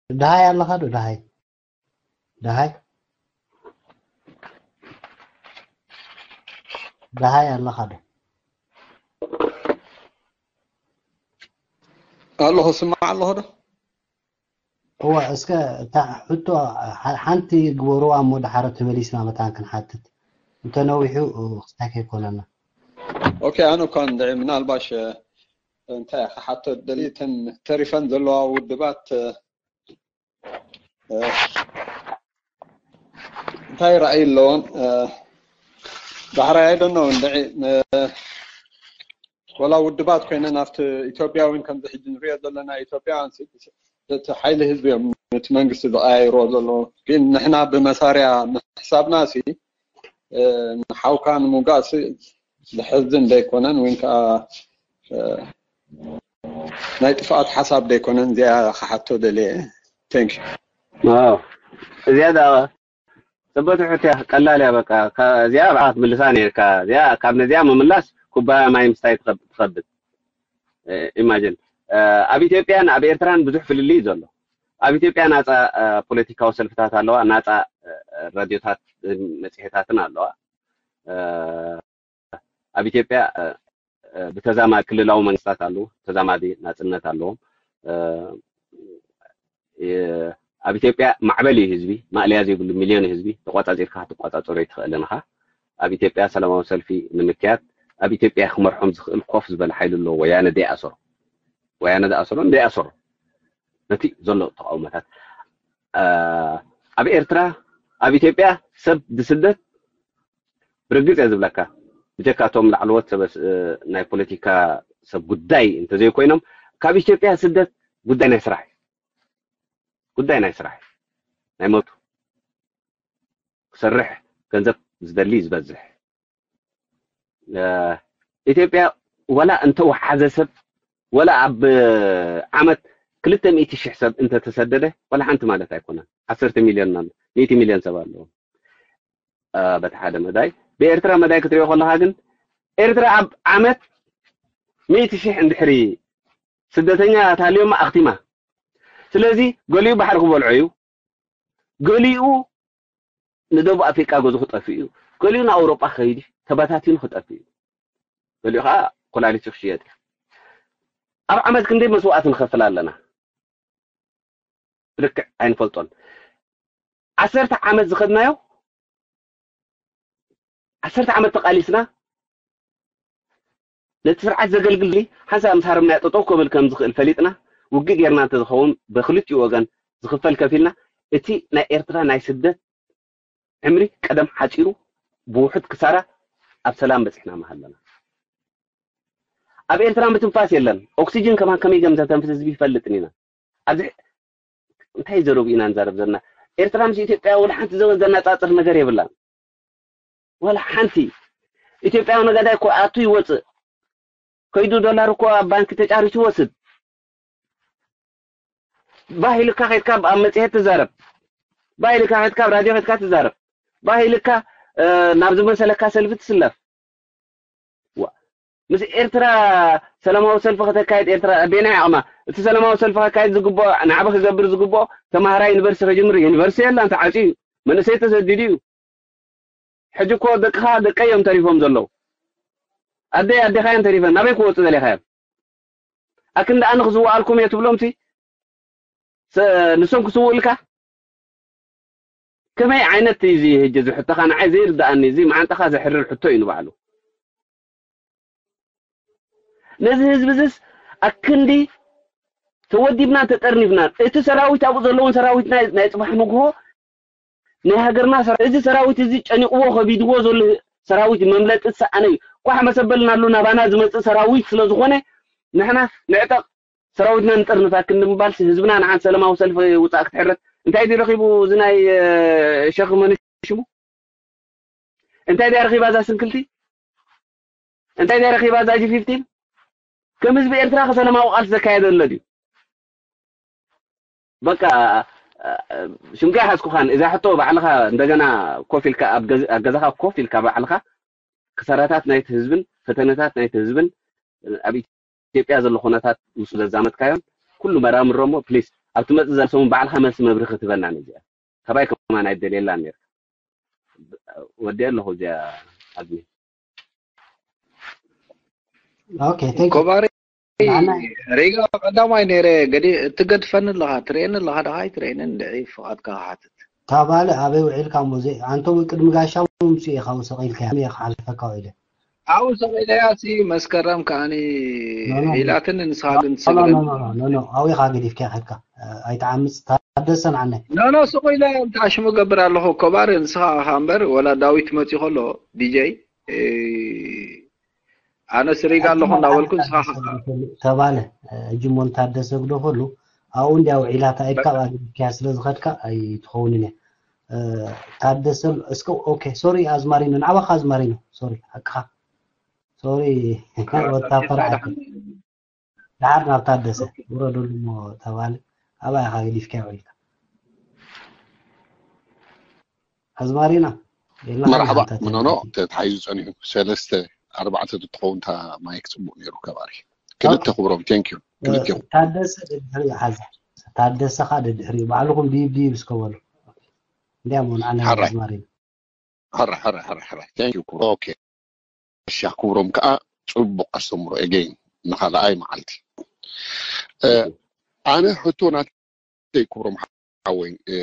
ደሃይ ኣለኻ ዶ? ደሃይ ደሃይ ደሃይ ኣለኻ ዶ? ኣለኹ፣ ስማዕ ኣለኹ ዶ? እዋ፣ እስከ እታ ሕቶ ሓ- ሓንቲ ግበሩዋ እሞ፣ ደሓር ተመሊስና መታን ክንሓትት፣ እንተነዊሑ ክስታይ ከይኮነና። ኦኬ፣ ኣነ እኳ እንድዒ ምናልባሽ እንታይ ክሓቶ ደሊ፣ እተን ተሪፈን ዘለዋ ውድባት እንታይ ራእይ ኣለዎን? ዳሕራይ ኣይደኖ እንድዒ ወላ ውድባት ኮይነን ኣብቲ ኢትዮጵያ እውን ከምዚ ሕጂ ንሪኦ ዘለና ኢትዮጵያ እቲ ሓይሊ ህዝቢ እዮም ነቲ መንግስቲ ዝቀያይሮ ዘለዉ። ግን ንሕና ብመሳርያ ምሕሳብና ሲ ንሓውካ ንምውጋእ ሲ ዘሕዝን ዘይኮነን ወይ ከዓ ናይ ጥፍኣት ሓሳብ ዘይኮነን እዚኣ ክሓቶ ደልየ። Thank you። ዋው፣ እዚኣ ዳ ጽብቕቲ ሕቶ እያ፣ ቀላል እያ። በቃ እዚኣ ብዓት ምልሳ ነርካ። እዚኣ ካብ ነዚኣ ምምላስ ኩባያ ማይ ምስታይ ትኸብድ። ኢማጂን ኣብ ኢትዮጵያን ኣብ ኤርትራን ብዙሕ ፍልልይ ዘሎ። ኣብ ኢትዮጵያ ናፃ ፖለቲካዊ ሰልፍታት ኣለዋ፣ ናፃ ራድዮታት መፅሄታትን ኣለዋ። ኣብ ኢትዮጵያ ብተዛማዲ ክልላዊ መንግስታት ኣለዉ፣ ተዛማዲ ናፅነት ኣለዎም። ኣብ ኢትዮጵያ ማዕበል እዩ ህዝቢ፣ ማእለያ ዘይብሉ ሚልዮን ህዝቢ ተቋፃፂርካ ክትቋፃፀሮ ኣይትኽእልን ኢኻ። ኣብ ኢትዮጵያ ሰላማዊ ሰልፊ ንምክያድ ኣብ ኢትዮጵያ ክመርሖም ዝኽእል ኮፍ ዝበለ ሓይሊ ኣሎ። ወያነ ደይኣሰሮ፣ ወያነ ዝኣሰሮ ደይኣሰሮ ነቲ ዘሎ ተቃውሞታት ኣብ ኤርትራ ኣብ ኢትዮጵያ ሰብ ብስደት ብርግጽ እየ ዝብለካ፣ ብጀካ እቶም ላዕለዎት ሰበ ናይ ፖለቲካ ሰብ ጉዳይ እንተዘይኮይኖም፣ ካብ ኢትዮጵያ ስደት ጉዳይ ናይ ስራሕ እዩ። ጉዳይ ናይ ስራሕ እዩ። ናይ ሞቱ ክሰርሕ ገንዘብ ዝደሊ ዝበዝሕ። ኢትዮጵያ ወላ እንተወሓዘ ሰብ፣ ወላ ኣብ ዓመት ክልተ ሚእቲ ሺሕ ሰብ እንተተሰደደ፣ ወላ ሓንቲ ማለት ኣይኮነን። ዓሰርተ ሚልዮን ማለት ሚእቲ ሚልዮን ሰብ ኣለዎ በቲ ሓደ መዳይ። ብኤርትራ መዳይ ክትሪኦ ከለኻ ግን፣ ኤርትራ ኣብ ዓመት ሚእቲ ሺሕ እንድሕሪ ስደተኛ ታልዮማ ኣኽቲማ። ስለዚ ገሊኡ ባሕሪ ክበልዖ እዩ፣ ገሊኡ ንደቡብ ኣፍሪቃ ገዙ ክጠፍእ እዩ፣ ገሊኡ ንኣውሮጳ ክኸይድ እዩ፣ ተበታቲኑ ክጠፍእ እዩ፣ ገሊኡ ከዓ ኮላሊቱ ክሽየጥ እዩ። ኣብ ዓመት ክንደይ መስዋእቲ ንኸፍል ኣለና? ብልክዕ ኣይንፈልጦን። ዓሰርተ ዓመት ዝኸድናዮ፣ ዓሰርተ ዓመት ተቓሊስና፣ ነቲ ስርዓት ዘገልግል ሓንሳብ ምስ ሃረምናዮ ጠጠው ከብል ከም ዝኽእል ፈሊጥና፣ ውግእ ጌርና እንተዝኸውን ብክልቲኡ ወገን ዝኽፈል ከፊልና፣ እቲ ናይ ኤርትራ ናይ ስደት ዕምሪ ቀደም ሓፂሩ ብውሑድ ክሳራ ኣብ ሰላም በፂሕና ምሃለና። ኣብ ኤርትራ ምትንፋስ የለን። ኦክሲጅን ከማን ከመይ ከም ዘተንፍስ ህዝቢ ይፈልጥን ኢና። ኣብዚ እንታይ ዘረቡ ኢና ንዛረብ ዘለና? ኤርትራ ምስ ኢትዮጵያ ወላ ሓንቲ ዘወ-፣ ዘነጻጽር ነገር የብላን። ወላ ሓንቲ። ኢትዮጵያዊ ነጋዳይ እኮ ኣቱ ይወፅእ። ከይዱ ዶላር እኮ ኣብ ባንክ ተጫሪቱ ይወስድ። ባህ ኢልካ ከይድካ ኣብ መጽሔት ትዛረብ። ባህ ኢልካ ከይድካ ኣብ ራድዮ ከይድካ ትዛረብ። ባህ ኢልካ፣ እ፣ ናብ ዝመሰለካ ሰልፊ ትስለፍ። ዋ፣ ምስ ኤርትራ ሰላማዊ ሰልፊ ከተካይድ፣ ኤርትራ ኣበየናይ ዓቕማ? እቲ ሰላማዊ ሰልፊ ከካይድ ዝግብኦ፣ ንዓቢ ክገብር ዝግብኦ፣ ተማሃራይ ዩኒቨርሲቲ ከጅምር፣ ዩኒቨርሲቲ የላን፣ ተዓጽዩ እዩ። መንእሰይ ተሰዲዱ እዩ። ሕጂ እኮ ደቅኻ ደቀይ እዮም ተሪፎም ዘለዉ። ኣደይ ኣዴኻ እዮም ተሪፈን። ናበይ ክወፁ ደሊኻዮም? ኣክንዲ ኣነ ክዝውኣልኩም እየ ትብሎምሲ፣ ሰ-፣ ንሶም ክስውእልካ? ከመይ ዓይነት እዩ እዚ ሕጂ እዚ ሕቶኻ? ንዓይ ዘይርድኣኒ፣ እዚ መዓንጣኻ ዘሕርር ሕቶ እዩ ንባዕሉ። ነዚ ህዝቢ እዚስ ኣክንዲ ተወዲብናን ተጠርኒፍናን፣ እቲ ሰራዊት ኣብኡ ዘለውን ሰራዊት ናይ፣ ናይ ጽባሕ ንግሆ ናይ ሃገርና ሰራ-፣ እዚ ሰራዊት እዚ ጨኒቕዎ ከቢድዎ ዘሎ ሰራዊት መምለጢ ዝሰኣነ እዩ። ኳሕ መሰበልናሉ ናባና ዝመጽእ ሰራዊት ስለ ዝኾነ ንሕና ንዕጠቕ፣ ሰራዊትና ንጠርንፍ ኣክንዲ ምባልሲ ህዝብና ንሓንቲ ሰላማዊ ሰልፊ ውጻእ ክትሕረድ እንታይ ድዩ ረኺቡ እዚ ናይ፣ እ፣ ሸኽ መን ሽሙ? እንታይ ድያ ረኺባ እዛ ስንክልቲ? እንታይ ድያ ረኺባ እዛ ጂ ፊፍቲን? ከም ህዝቢ ኤርትራ ከ ሰላማዊ ቃልሲ ዘካየደ ኣሎ ድዩ? በቃ፣ እ፣ እ፣ ሽምካ ይሓዝኩኻን እዛ ሕቶ ባዕልኻ እንደገና ኮፍ ኢልካ ኣብ ገዝ-፣ ኣብ ገዛኻ ኮፍ ኢልካ ባዕልኻ ክሳራታት ናይቲ ህዝብን ፈተነታት ናይቲ ህዝብን ኣብ ኢትዮጵያ ዘሎ ኩነታት ምስ ዘዛመድካዮን ኩሉ መራምሮ እሞ ፕሊስ ኣብ ትመጽእ ዘላ ሰሙን ባዕልኻ መልሲ መብርሂ ክትበና ነዚኣ። ካባይ ከማን ኣይደልየላን ነይርካ። ወዲ ኣለኹ እዚኣ ኣዝሚ። Okay, thank you. ኮባሪ ንዓና ሪጋ ቀዳማይ ነይረ ገዲ እትገድፈኒ ኣለኻ ትርእየኒ ኣለኻ ደኻ ኣይትርእየንን ድዒ ፍቓድካ ክሓትት ታባለ ኣበይ ውዒልካ እሞ ዘይ ኣንቶም ቅድሚ ጋሻ ምምፅኡ ኢኻ ውሰቕ ኢልካ ኢኻ ክሓልፈካ ኢለ ኣብኡ ሰቒለያ ሲ መስከረም ከኣኒ No, no. ኢላትን ንስኻ ግን ኖ ትሰግደን ኖ ኖ ኣውኻ ገዲፍካ ከድካ ኣይትዓምፅ ታደሰን ዓነ ኖ ኖ ስቕ ኢለ እንታይ ሽሙ ገብር ኣለኹ ኮባሪ ንስኻ ኢኻ እምበር ወላ ዳዊት መፂ ከሎ ዲጀይ ኣነ ስሪጋ ኣለኹ እንዳበልኩ ንስኻ ተባለ እጅሞን ታደሰ ግደፈሉ ኣብኡ እንዲያ ውዒላታ ኢድካ ኣብኣ ገዲፍካያ ስለ ዝኸድካ ኣይትኸውንን እያ ታደሰ እስከ okay sorry ኣዝማሪኖ ንዓባኻ ኣዝማሪኖ sorry ሓቅኻ sorry ወታ ፈርዓት ደሓር ናብ ታደሰ ውረደሉ እሞ ተባለ ኣብኣ ኢኻ ገዲፍካያ ውዒልካ ኣዝማሪና የላ መርሓባ ምኖኖ ተታሒዙ ፀኒሑ ሰለስተ ኣርባዕተ ትትኸውን እታ ማይክ ፅቡቅ ነይሩ ከባሪ ክልተ ክብሮም thank you ክልቴኹም ታደሰ ድድሕሪኡ ሓዛ ታደሰ ኻ ድድሕሪኡ ባዕልኹም ድይብ ድይብ እስከ በሉ እንዲያ ሞ ንዓና ሓራይ ኣዝማሪና ሕራይ ሕራይ ሕራይ ሕራይ thank you ክብሮም okay እሺ ክብሮም ከዓ ፅቡቅ ኣስተምሮ again ንካልኣይ መዓልቲ እ፣ ኣነ ሕቶ ናተይ ክብሮም ሓወይ እ፣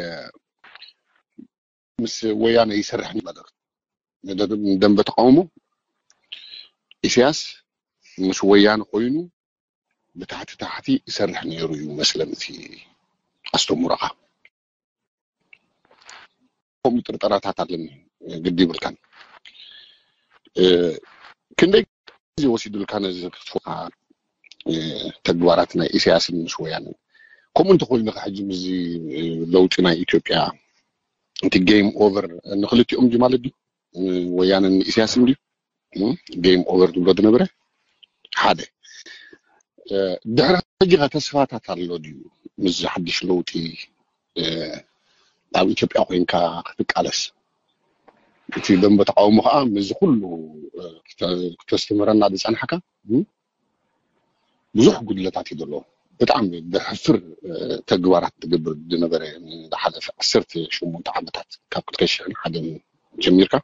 ምስ ወያነ ይሰርሕ ነበር ንደንበ ተቃውሞ ኢሳያስ ምስ ወያነ ኮይኑ ብታሕቲ ታሕቲ ይሰርሕ ነይሩ እዩ መስለኒ እቲ ኣስተምሮኻ ከምኡ ጥርጠራታት ኣለኒ ግዲ ይብልካን ክንደይ ግዜ ወሲዱልካ ነዚ ክትፍካ ተግባራት ናይ ኢሳያስን ምስ ወያንን ከምኡ እንተኮይኑ ሕጂ ምስዚ ለውጢ ናይ ኢትዮጵያ እቲ game over ንክልቲኦም ድዩ ማለት ድዩ ወያንን ኢሳያስን ድዩ game over ዝብሎ ዝነበረ ሓደ ድሕሪ ሕጂ ተስፋታት ኣሎ ድዩ ምስ ሓድሽ ለውጢ ኣብ ኢትዮጵያ ኮይንካ ክትቃለስ እቲ ደንበ ተቃውሞ ከዓ ምስዚ ኩሉ ክተስተምረና ዝፀናሕካ ብዙሕ ጉድለታት እዩ ዘለዎ ብጣዕሚ ዘሕፍር ተግባራት ትገብር ዝነበረ ዝሓለፈ ዓሰርተ ሸሞንተ ዓመታት ካብ ክልተ ሽሕን ሓደን ጀሚርካ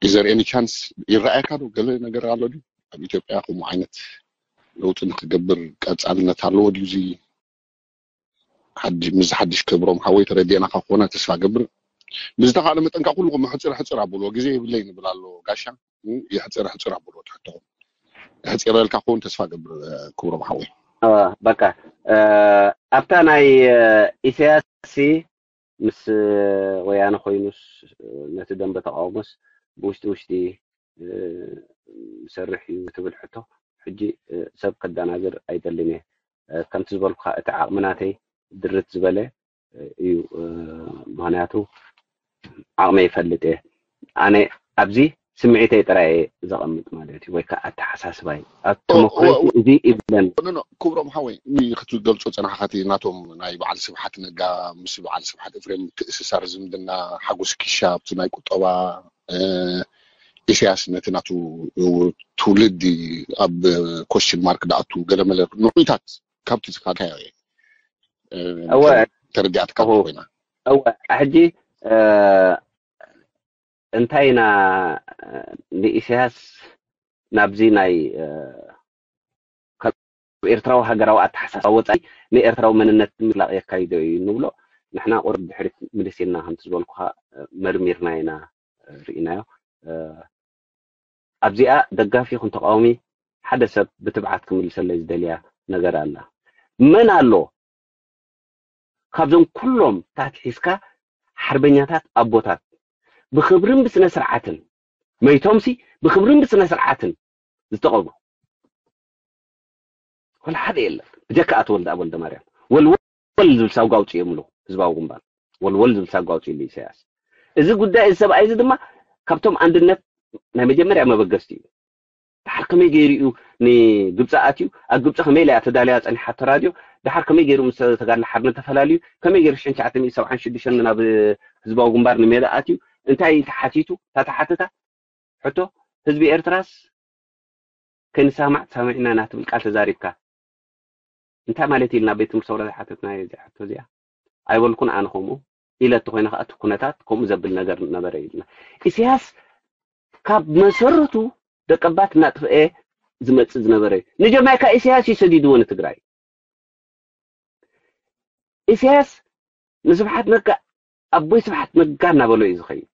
is there any chance ይረኣየካ ዶ ገለ ነገር ኣሎ ድዩ ኣብ ኢትዮጵያ ከምኡ ዓይነት ለውጢ ንክገብር ቀፃልነት ኣለዎ ድዩ እዚ ሓድሽ ምስ ሓድሽ ክብሮም ሓወይ ተረዲእናካ ክኾነ ተስፋ ገብር ብዝተኻእለ መጠን ካብ ኩልኩም ሕፅር ሕፅር ኣብልዎ ግዜ የብለይ ንብል ኣሎ ጋሻ ይሕፅር ሕፅር ኣብልዎ ትሕትኹም ሕፅረልካ ክኸውን ተስፋ ገብር ክብሮም ሓወይ በቃ ኣብታ ናይ ኢሳያስ ምስ ወያነ ኮይኑስ ነቲ ደንበ ተቃውሞስ ብውሽጢ ውሽጢ ዝሰርሕ እዩ ትብል ሕቶ ሕጂ ሰብ ከደናግር ኣይደልን እየ ከምቲ ዝበልኩካ እቲ ዓቕሚ ናተይ ድርት ዝበለ እዩ ምክንያቱ ዓቕመ ይፈልጥ እየ ኣነ ኣብዚ ስምዒተይ ጥራይ እየ ዘቐምጥ ማለት እዩ ወይ ከዓ ኣተሓሳስባይ ኣብ ተመክሮቱ እዚ ይብለን ክብሮም ሓወይ ክትገልፆ ፀናሕካ ናቶም ናይ በዓል ስብሓት ነጋ ምስ በዓል ስብሓት እፍሬም ትእስሳር ዝምድና ሓጎስ ኪሻ ኣብቲ ናይ ቁጠባ ኢሳያስ ነቲ ናቱ ትውልዲ ኣብ ኮሽን ማርክ ደኣቱ ገለመለ ንዑይታት ካብቲ ዝካልካዮ እየ እወ ተረዲኣትካ ኮይና እወ ሕጂ እንታይ ኢና ንኢሳያስ ናብዚ ናይ ካብ ኤርትራዊ ሃገራዊ ኣተሓሳስባ ወፃኢ ንኤርትራዊ መንነት ምጥላቕ የካይዶ እዩ እንብሎ ንሕና ቁሩብ ድሕሪት ምልስ ኢልና ከምቲ ዝበልኩኻ መርሚርና ኢና ርኢናዮ ኣብዚኣ ደጋፊ ይኹን ተቃዋሚ ሓደ ሰብ ብትብዓት ክምልሰለይ ዝደልያ ነገር ኣላ መን ኣሎ ካብዞም ኩሎም ታሕቲ ሒዝካ ሓርበኛታት ኣቦታት ብክብርን ብስነ ስርዓትን መይቶምሲ ብክብርን ብስነ ስርዓትን ዝተቐብሩ ወላ ሓደ የለን ብጀካ ኣቶ ወልደ ኣቦ ወልደ ማርያም ወልወል ዝብል ሳጓ ኣውፅኦም ኣለዉ ህዝባዊ ግንባር ወልወል ዝብል ሳጓ ኣውፅኡ ኢሳያስ እዚ ጉዳይ እዚ ሰብኣይ እዚ ድማ ካብቶም ኣንድነት ናይ መጀመርያ መበገስቲ እዩ ድሓር ከመይ ገይሩ እዩ ንግብፂ ኣትዩ ኣብ ግብፂ ከመይ ኢላ እያ ተዳልያ ፀኒሓቶ ራድዮ ድሓር ከመይ ገይሩ ምስ ተጋድለ ሓርነት ተፈላልዩ ከመይ ገይሩ ሽሕን ትሽዓተ ሚእትን ሰብዓን ሽዱሽተን ናብ ህዝባዊ ግንባር ንሜዳ ኣትዩ እንታይ ተሓቲቱ እታ ተሓትታ ሕቶ ህዝቢ ኤርትራስ ከይንሰማማዕ ተሰማሚዕና ኢና ትብል ቃል ተዛሪብካ እንታይ ማለት ኢልና ቤት ትምህርቲ ሰውራ ዝሓተትና እዚኣ ሕቶ እዚኣ ኣይበልኩን ኣነ ከምኡ ኢለ እተኾይነ ከዓ እቲ ኩነታት ከምኡ ዘብል ነገር ነበረ ኢልና። ኢሳያስ ካብ መሰረቱ ደቀባት እናጥፍአ ዝመፅእ ዝነበረ እዩ። ንጀማይካ ኢሳያስ እዩ ሰዲድዎ ንትግራይ። ኢሳያስ ንስብሓት ነጋ ኣቦይ ስብሓት ነጋ እናበሎ እዩ ዝኸይድ።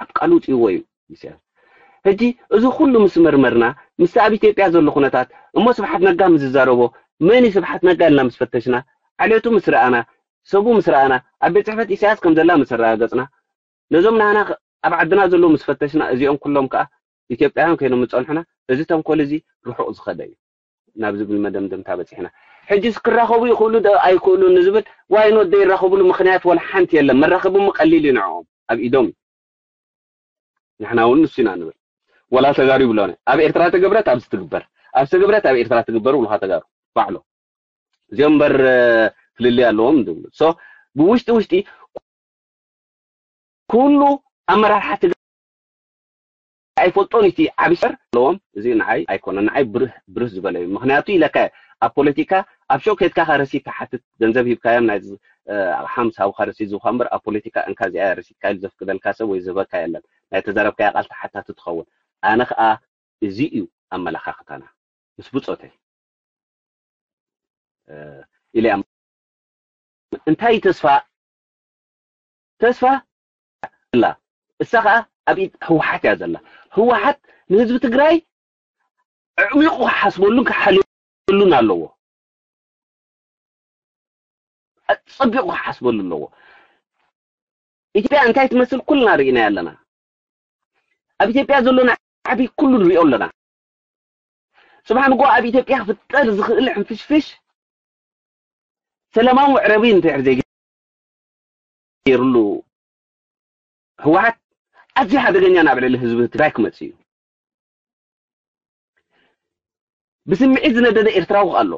ኣብ ቃሉ ውፅእዎ እዩ ኢሳያስ። ሕጂ እዚ ኩሉ ምስ መርመርና ምስቲ ኣብ ኢትዮጵያ ዘሎ ኩነታት እሞ ስብሓት ነጋ ምስ ዝዛረቦ መን እዩ ስብሓት ነጋ ኢልና ምስ ፈተሽና ዓሌቱ ምስ ረኣና ሰቡ ምስ ረኣና ኣብ ቤት ፅሕፈት ኢሳያስ ከም ዘላ ምስ ኣረጋገፅና ነዞም ናህና ኣብ ዓድና ዘለዉ ምስ ፈተሽና እዚኦም ኩሎም ከዓ ኢትዮጵያውያን ኮይኖም ዝፀንሑና እዚ ተንኮል እዚ ርሑቕ ዝኸደ እዩ ናብ ዝብል መደምደምታ በፂሕና። ሕጂስ ክራኸቡ ይኽእሉ ዶ ኣይክእሉን ንዝብል ዋይኖት ዘይራኸብሉ ምኽንያት ወላ ሓንቲ የለን። መራኸቢ እሞ ቀሊል እዩ ንዕኦም ኣብ ኢዶም እዩ። ንሕና እውን ንሱ ኢና ንብል። ወላ ተጋሩ ይብሎ ኣብ ኤርትራ ተገብረት ኣብዚ ትግበር ኣብ ተገብረት ኣብ ኤርትራ ትግበር ይብሉኻ ተጋሩ ባዕሎም እዚኦም እምበር ፍልልይ ኣለዎም ዝብሉ so ብውሽጢ ውሽጢ ኩሉ ኣመራርሓ ትግራይ ኣይፈልጦን እቲ ዓቢ ሰር ኣለዎም እዚ ንዓይ ኣይኮነን ንዓይ ብርህ ብርህ ዝበለ እዩ ምክንያቱ ኢለካ ኣብ ፖለቲካ ኣብ ሸው ከድካ ከረሲ ትሓትት ገንዘብ ሂብካዮም ናይ ሓምስ ሃብካ ረሲት ዝውካ እምበር ኣብ ፖለቲካ እንካ እዚኣ ረሲትካ ኢሉ ዘፍቅደልካ ሰብ ወይ ዝህበካ የለን ናይ ተዛረብካያ ቃል ተሓታቲ ትኸውን ኣነ ከዓ እዚ እዩ ኣመለኻኽታና ምስ ብፆተይ ኢለ እያ እንታይ ተስፋ ተስፋ ኣላ እሳ ከዓ ኣብ ኢድ ህወሓት እያ ዘላ ህወሓት ንህዝቢ ትግራይ ኣዕሚቑ ክሓስበሉን ክሓልየሉን ኣለዎ ኣፀቢቑ ክሓስበሉ ኣለዎ ኢትዮጵያ እንታይ ትመስል ኩልና ርኢና ኣለና ኣብ ኢትዮጵያ ዘሎ ናዕቢ ኩሉ ንሪኦ ኣለና ፅባሕ ንጎ ኣብ ኢትዮጵያ ክፍጠር ዝኽእል ሕንፍሽፍሽ ሰላማዊ መዕረቢ እንድሕር ዘይገይርሉ ህወሓት ኣዝዩ ሓደገኛ ናብ ልዕሊ ህዝቢ ትግራይ ክመፅእ እዩ ብስምዒት ዝነደደ ኤርትራዊ ኣሎ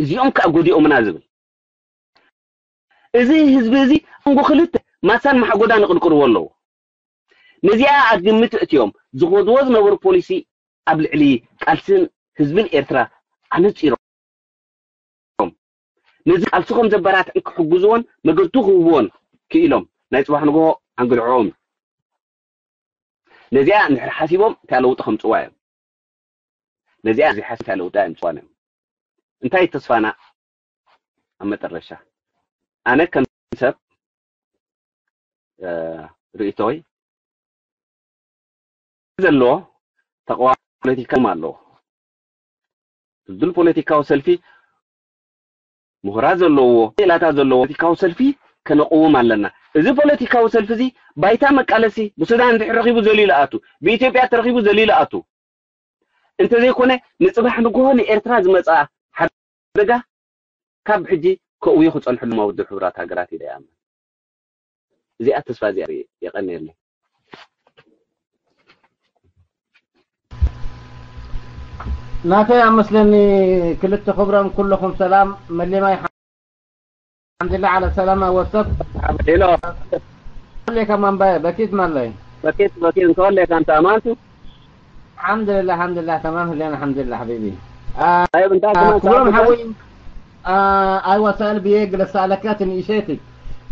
እዚኦም ከዓ ጎዲኦምና ዝብል እዚ ህዝቢ እዚ ኣንጎ ክልተ ማሳን ማሓጎዳ ንቅርቅርዎ ኣለዎ ነዚኣ ኣብ ግምት እትዮም ዝኸድዎ ዝነበሩ ፖሊሲ ኣብ ልዕሊ ቃልስን ህዝብን ኤርትራ ኣነፂሮም ነዚ ቃልሲ ከም ዘበራትዕን ክሕግዝዎን መገቱ ክህብዎን ክኢሎም ናይ ፅባሕ ንግሆ ኣንግድዕኦም ነዚኣ እንድሕር ሓሲቦም እታ ለውጢ ከምፅዋ እዮም ነዚኣ ዘይሓሲብ እታ ለውጢ ኣይምፅዋን እዮም እንታይ ተስፋና ኣብ መጠረሻ ኣነ ከም ሰብ ርእቶይ ዘለዎ ተቃዋሚ ፖለቲካ ኣለዎ ድልዱል ፖለቲካዊ ሰልፊ ምሁራት ዘለዎ ክእላታት ዘለዎ ፖለቲካዊ ሰልፊ ከነቕውም ኣለና እዚ ፖለቲካዊ ሰልፊ እዚ ባይታ መቃለሲ ብሱዳን እንድሕር ረኺቡ ዘልዩ ለኣቱ ብኢትዮጵያ ተረኺቡ ዘልዩ ለኣቱ እንተዘይኮነ ንፅባሕ ንግሆ ንኤርትራ ዝመፅኣ ሓደጋ ካብ ሕጂ ከእውዩ ክፀንሑ ድማ ውድብ ሕቡራት ሃገራት ኢለ ይኣምን እዚኣ ተስፋ እዚኣ የቐንየለይ ናተይ ኣብ መስለኒ ክልተ ክብሮም ኩልኹም ሰላም መሊማይ ሓምድላ ዓለ ሰላማ ወሰብ ሄሎ ሌካ ማንባየ በኪት ማለይ በኪት በኪት እንተወለካ እንተ ኣማንቱ ሓምድላ ሓምድላ ተማም ህሌና ሓምድላ ሓቢቢ طيب انت ክብሮም ሓወይ ኣይዋ ሰእል ብየ ግለ ሰኣለካ ትንእሸቲ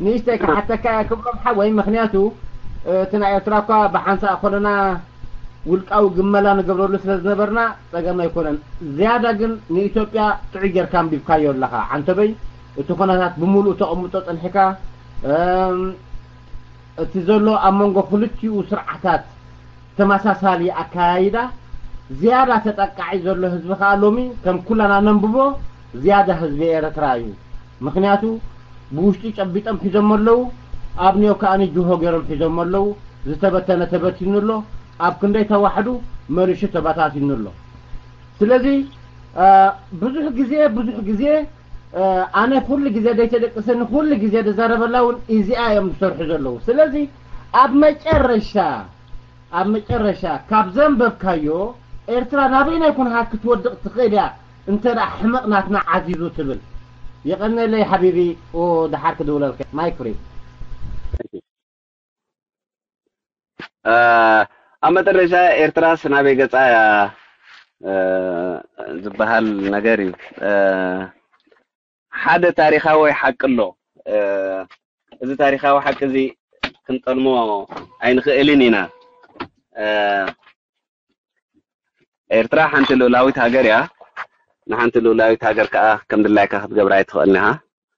ንእሽተይ ክሓተካ ክብሮም ሓወይ ምክንያቱ እቲ ናይ ኤርትራ እኳ ብሓንሳእ ኮለና ውልቃዊ ግመላ ንገብረሉ ስለ ዝነበርና ጸገም ኣይኮነን ዝያዳ ግን ንኢትዮጵያ ጥዑይ ጌርካ ኣንቢብካዮ ኣለኻ ዓንተበይ እቲ ኩነታት ብምሉእ ተቐምጦ ጸኒሕካ እቲ ዘሎ ኣብ መንጎ ክልቲኡ ስርዓታት ተመሳሳሊ ኣካያይዳ ዝያዳ ተጠቃዒ ዘሎ ህዝቢ ከኣ ሎሚ ከም ኩላና ነንብቦ ዝያዳ ህዝቢ ኤረትራ እዩ ምኽንያቱ ብውሽጡ ጨቢጦም ሒዞሞ ኣለዉ ኣብ ኒዮ ከኣ ጅሆ ገይሮም ሒዞሞ ኣለዉ ዝተበተነ ተበቲኑ ኣሎ ኣብ ክንደይ ተዋሕዱ መሪሹ ተበታቲኑ ኣሎ ስለዚ ብዙሕ ግዜ ብዙሕ ግዜ ኣነ ኩሉ ግዜ ደይተደቅሰኒ ኩሉ ግዜ ዝዛረበላ እውን እዚኣ እዮም ዝሰርሑ ዘለዉ ስለዚ ኣብ መጨረሻ ኣብ መጨረሻ ካብ ዘንበብካዮ ኤርትራ ናበይናይ ኩንካ ክትወድቕ ትኽእል እያ እንተ ደኣ ሕመቕ ናትና ዓዚዙ ትብል የቐነለይ ሓቢቢ ድሓር ክድውለልከ ማይክ ፍሪ ኣብ መጠረሻ ኤርትራስ ናበይ ገጻ እያ ዝበሃል ነገር እዩ። ሓደ ታሪኻዊ ሓቂ ኣሎ። እዚ ታሪኻዊ ሓቂ እዚ ክንጠልሞ ኣይንኽእልን ኢና። ኤርትራ ሓንቲ ልኡላዊት ሃገር እያ። ንሓንቲ ልኡላዊት ሃገር ከዓ ከም ድላይካ ክትገብራ ኣይትኽእልን ኢኻ።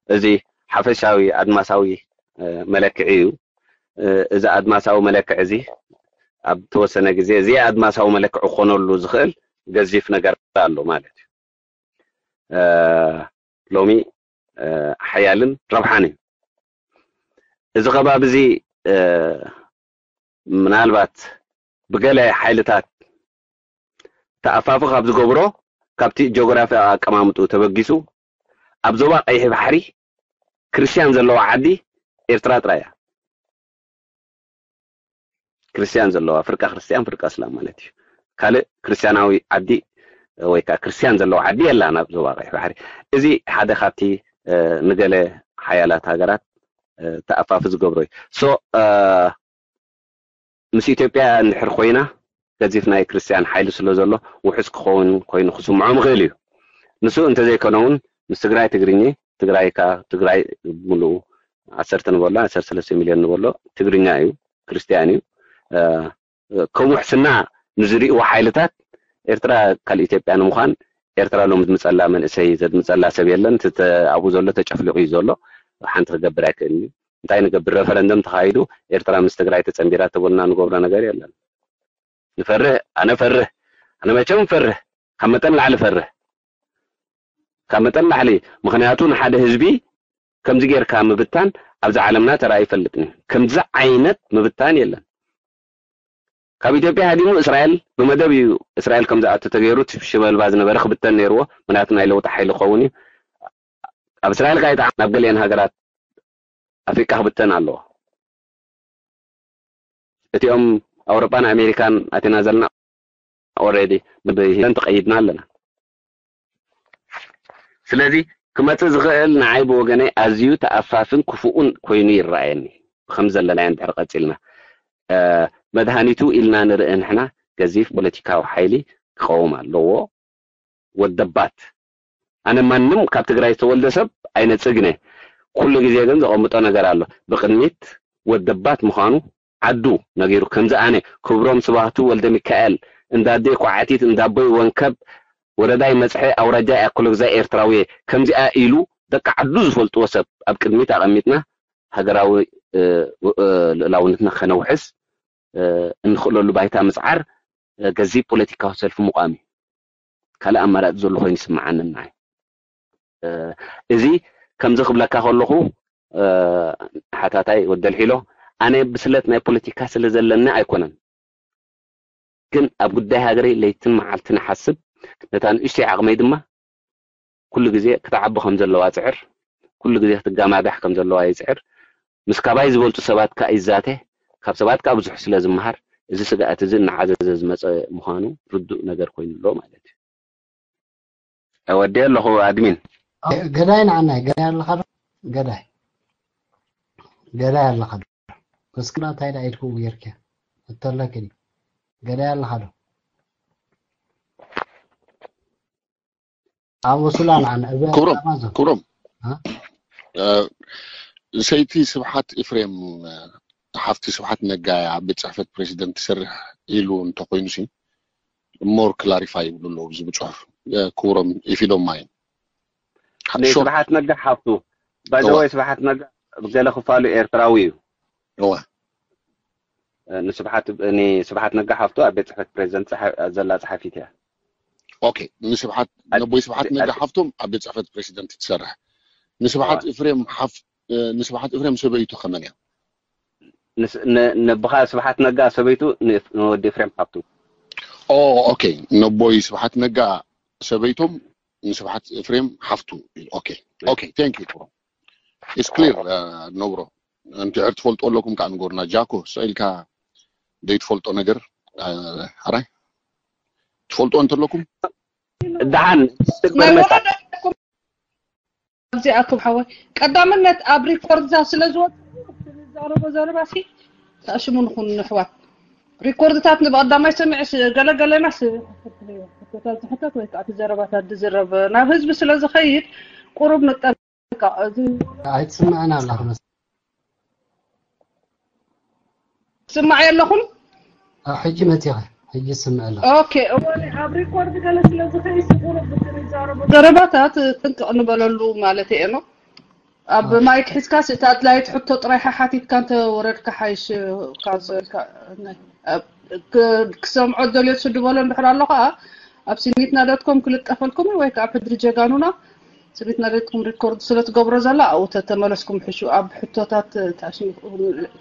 እዚ ሓፈሻዊ ኣድማሳዊ መለክዒ እዩ። እዚ ኣድማሳዊ መለክዒ እዚ ኣብ ተወሰነ ግዜ እዚ ኣድማሳዊ መለክዒ ክኾነሉ ዝኽእል ገዚፍ ነገር ኣሎ ማለት እዩ። ሎሚ ሓያልን ረብሓን እዩ። እዚ ከባቢ እዚ ምናልባት ብገለ ሓይልታት ተኣፋፊ ካብ ዝገብሮ፣ ካብቲ ጂኦግራፊያዊ ኣቀማምጥኡ ተበጊሱ ኣብ ዞባ ቀይሕ ባሕሪ ክርስትያን ዘለዋ ዓዲ ኤርትራ ጥራይ እያ። ክርስትያን ዘለዋ፣ ፍርቃ ክርስትያን ፍርቃ እስላም ማለት እዩ። ካልእ ክርስትያናዊ ዓዲ ወይ ከዓ ክርስትያን ዘለዋ ዓዲ የላን ኣብ ዞባ ቀይሕ ባሕሪ። እዚ ሓደ ካብቲ ንገለ ሓያላት ሃገራት ተኣፋፊ ዝገብሮ እዩ። ሶ ምስ ኢትዮጵያ እንድሕር ኮይና፣ ገዚፍ ናይ ክርስትያን ሓይሊ ስለ ዘሎ ውሑስ ክኸውን ኮይኑ ክስምዖም ይኽእል እዩ። ንሱ እንተዘይኮነ እውን ምስ ትግራይ ትግርኛ፣ ትግራይ ካብ ትግራይ ብምልኡ ዓሰርተ ንበሎ ዓሰርተ ሰለስተ ሚልዮን ንበሎ ትግርኛ እዩ፣ ክርስትያን እዩ። ከም ውሕስና ንዝርእይዎ ሓይልታት ኤርትራ ካልእ ኢትዮጵያ ንምዃን ኤርትራ ሎም ዝምፀላ መንእሰይ ዘድምፀላ ሰብ የለን። እቲ ተ- ኣብኡ ዘሎ ተጨፍሊቑ እዩ ዘሎ። ሓንቲ ክገብር ኣይክእልን እዩ። እንታይ ንገብር? ረፈረንደም ተኻይዱ ኤርትራ ምስ ትግራይ ተፀንቢራ ተበሉና ንገብሮ ነገር የለን። ንፈርህ፣ ኣነ ፈርህ፣ ኣነ መቸም ፈርህ፣ ካብ መጠን ላዕሊ ፈርህ፣ ካብ መጠን ላዕሊ። ምኽንያቱ ንሓደ ህዝቢ ከምዚ ጌርካ ምብታን ኣብዚ ዓለምና ተራእዩ ይፈልጥን እዩ። ከምዚ ዓይነት ምብታን የለን። ካብ ኢትዮጵያ ሃዲሙ እስራኤል ብመደብ እዩ እስራኤል ከም ዝኣቱ ተገይሩ እቲ ሽበልባ ዝነበረ ክብተን ነይርዎ። ምክንያቱ ናይ ለውጢ ሓይሊ ክኸውን እዩ። ኣብ እስራኤል ካይጣ ናብ ገሊአን ሃገራት ኣፍሪቃ ክብተን ኣለዎ። እቲኦም ኣውሮጳን ኣሜሪካን ኣቲና ዘለና ኦልሬዲ ብሂለን ተቐይድና ኣለና። ስለዚ ክመፅእ ዝኽእል ንዓይ ብወገነይ ኣዝዩ ተኣፋፍን ክፉኡን ኮይኑ ይረኣየኒ። ከም ዘለናዮ እንድሕር ቀፂልና መድሃኒቱ ኢልና ንርኢ ንሕና ገዚፍ ፖለቲካዊ ሓይሊ ክቐውም ኣለዎ። ወደባት ኣነ ማንም ካብ ትግራይ ዝተወልደ ሰብ ኣይነፅግነ። ኩሉ ግዜ ግን ዘቐምጦ ነገር ኣሎ። ብቅድሚት ወደባት ምዃኑ ዓዱ ነጊሩ። ከምዚ ኣነ ክብሮም ስባህቱ ወልደ ሚካኤል እንዳደይ ኳዓቲት እንዳቦይ ወንከብ ወረዳይ መፅሐ ኣውራጃ ኣኮለግዛ ኤርትራዊ ከምዚኣ ኢሉ ደቂ ዓዱ ዝፈልጥዎ ሰብ ኣብ ቅድሚት ኣቐሚጥና ሃገራዊ ልእላውነትና ከነውሕስ እንኽእለሉ ባይታ ምፅዓር ገዚፍ ፖለቲካዊ ሰልፊ ምቋም እዩ። ካልእ ኣማራፂ ዘሎ ኮይኑ ይስምዓኒ ንዓይ። እዚ ከምዚ ክብለካ ከለኹ ሓታታይ ወደልሒሎ ኣነ ብስለት ናይ ፖለቲካ ስለ ዘለኒ ኣይኮነን፣ ግን ኣብ ጉዳይ ሃገረይ ለይትን መዓልትን እሓስብ፣ ነታ ንእሽተይ ዓቕመይ ድማ ኩሉ ግዜ ክትዓቢ ከም ዘለዋ እፅዕር፣ ኩሉ ግዜ ክትጋማዳሕ ከም ዘለዋ ይፅዕር። ምስ ካባይ ዝበልፁ ሰባት ከዓ ይዛተ፣ ካብ ሰባት ከዓ ብዙሕ ስለ ዝመሃር እዚ ስግኣት እዚ እናዓዘዘ ዝመፀ ምዃኑ ርዱእ ነገር ኮይኑ ኣሎ ማለት እዩ። ወዲ ኣለኹ ኣድሚን። ገዳይ ንዓናይ ገዳይ ኣለኻ ዶ? ገዳይ ገዳይ ኣለኻ ዶ? መስክና እንታይ ዳ ኢልኩ ጌርኪ እተለኪ ገዳይ ኣለኻ ዶ? ኣብ ወሱላ ንዓና እዛ ክብሮም ክብሮም ሰይቲ ስብሓት ኤፍሬም ሓፍቲ ስብሓት ነጋ ኣብ ቤት ፅሕፈት ፕሬዚደንት ትሰርሕ ኢሉ እንተኮይኑ ሲ ሞር ክላሪፋይ ይብሉ ኣለዉ ኣብዚ ብፅሑፍ ክብሮም ኢፊዶም ማይን ስብሓት ነጋ ሓፍቱ ባይዘወይ ስብሓት ነጋ ገለ ክፋሉ ኤርትራዊ እዩ እወ ንስብሓት ንስብሓት ነጋ ሓፍቱ ኣብ ቤት ፅሕፈት ፕሬዚደንት ዘላ ፀሓፊት እያ ኦኬ ንስብሓት ነቦይ ስብሓት ነጋ ሓፍቶም ኣብ ቤት ፅሕፈት ፕሬዚደንት ትሰርሕ ንስብሓት ኤፍሬም ሓፍ ንስብሓት ኤፍሬም ሰበይቱ ከመን እያ ነብኻ ስብሓት ነጋ ሰበይቱ ንወዲ ኤፍሬም ሓፍቱ ኦኬ ነቦይ ስብሓት ነጋ ሰበይቶም ንስብሓት ኤፍሬም ሓፍቱ ኦኬ ኦኬ thank you it's clear ነብሮ እንድሕር ትፈልጦ ኣለኩም ከዓ ንገሩና ጃኮ ስኢልካ ዘይትፈልጦ ነገር ኣራይ ትፈልጦ እንተለኩም ደሓን ትግበር መታ ኣብዚኣኩም ሓወይ ቀዳምነት ኣብ ሪኮርድታት ስለ ዝወፅእ ዝዛረቦ ዘረባ ሲ ተኣሽሙ ንኹን ንሕዋት ሪኮርድታት ንብቐዳማይ ሰሚዕስ ገለገለናስ ሕቶታት ዝሕተት ወይ ከዓ እቲ ዘረባታት ዝዝረብ ናብ ህዝቢ ስለ ዝኸይድ ቁሩብ ንጠንቀቕ። እዚ ኣይትስምዕን ኣለኻ መስ- ትስምዓይ ኣለኹም? ሕጂ መፂኻ ሕጂ ስምዕ ኣለኹ። ኦኬ፣ እዋን ኣብ ሪኮርድ ገለ ስለ ዝኸይድ ቁሩብ ብትንዛረቦ ዘረባታት ጥንቅቕ ንበለሉ ማለት እየ ነው። ኣብ ማይክ ሒዝካስ እቲ ኣድላይት ሕቶ ጥራይ ሓሓቲትካ እንተ ወረድካ ሓይሽ። ካብ ክሰምዖ ደልዮ ስድበሎ እንድሕር ኣሎ ከዓ ኣብ ስኒትና ዶትኮም ክልጠፈልኩም ወይ ከዓ ሕድሪ ጀጋኑና ስኒትና ዶትኮም ሪኮርድ ስለ ትገብሮ ዘላ ኣብኡ ተተመለስኩም ሕሹ ኣብ ሕቶታት ታሽንኩም።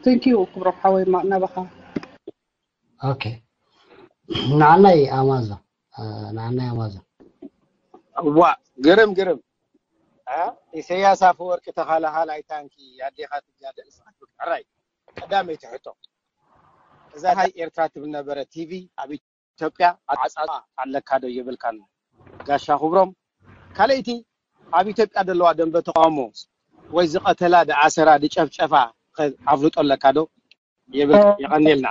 ቴንኪዩ ክብሮም ሓወይ ናባኻ። ኦኬ፣ ንዓናይ ኣማዞን ንዓናይ ኣማዞን ዋ ግርም ግርም። ኢሰያስ ኣፈወርቂ ተኻላኻላይ ታንኪ ኣዴኻ ትጋደል። ሕራይ ቀዳመይቲ ሕቶ፣ እዛ ናይ ኤርትራ ትብል ነበረ ቲቪ ኣብ ኢትዮጵያ ዓጻጻ ኣለካ ዶ የብልካን? ጋሻ ክብሮም። ካልኣይቲ፣ ኣብ ኢትዮጵያ ዘለዋ ደንበ ተቃውሞ ወይ ዝቀተላ ድኣሰራ ድጨፍጨፋ ኣፍልጦ ኣለካ ዶ? የብል። የቀንየልና።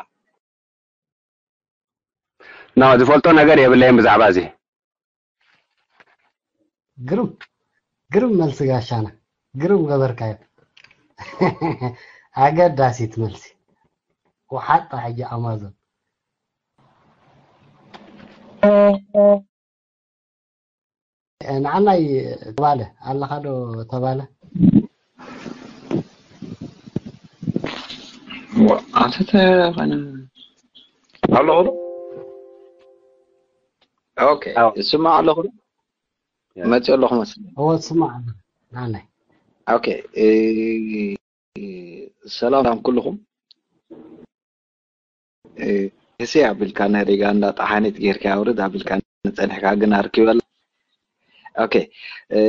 ኖ ዝፈልጦ ነገር የብለይን ብዛዕባ እዚ። ግሩም ግሩም መልሲ ጋሻና፣ ግሩም ገበርካዮ። ኣገዳሲት መልሲ። ወሓጣ ሕጂ ኣማዞን ንዓናይ ተባለ ኣለኻ ዶ ተባለ? ኣንተ ተኸነ ኣለኹ ዶ? ኦኬ፣ ኣዎ። እስማዕ ኣለኹ ዶ? መፂ ኣለኹ መስለኝ። እዎ ትስማዕ ኣሎ ንዓናይ። ኦኬ፣ እ፣ ሰላም ኩልኹም። እ፣ ህሴ ኣቢልካ ናይ ሪጋ እንዳ ጠሓኒት ጌርካ ኣውርድ ኣቢልካ ንጸኒሕካ ግን ኣርኪበላ። ኦኬ፣ እ፣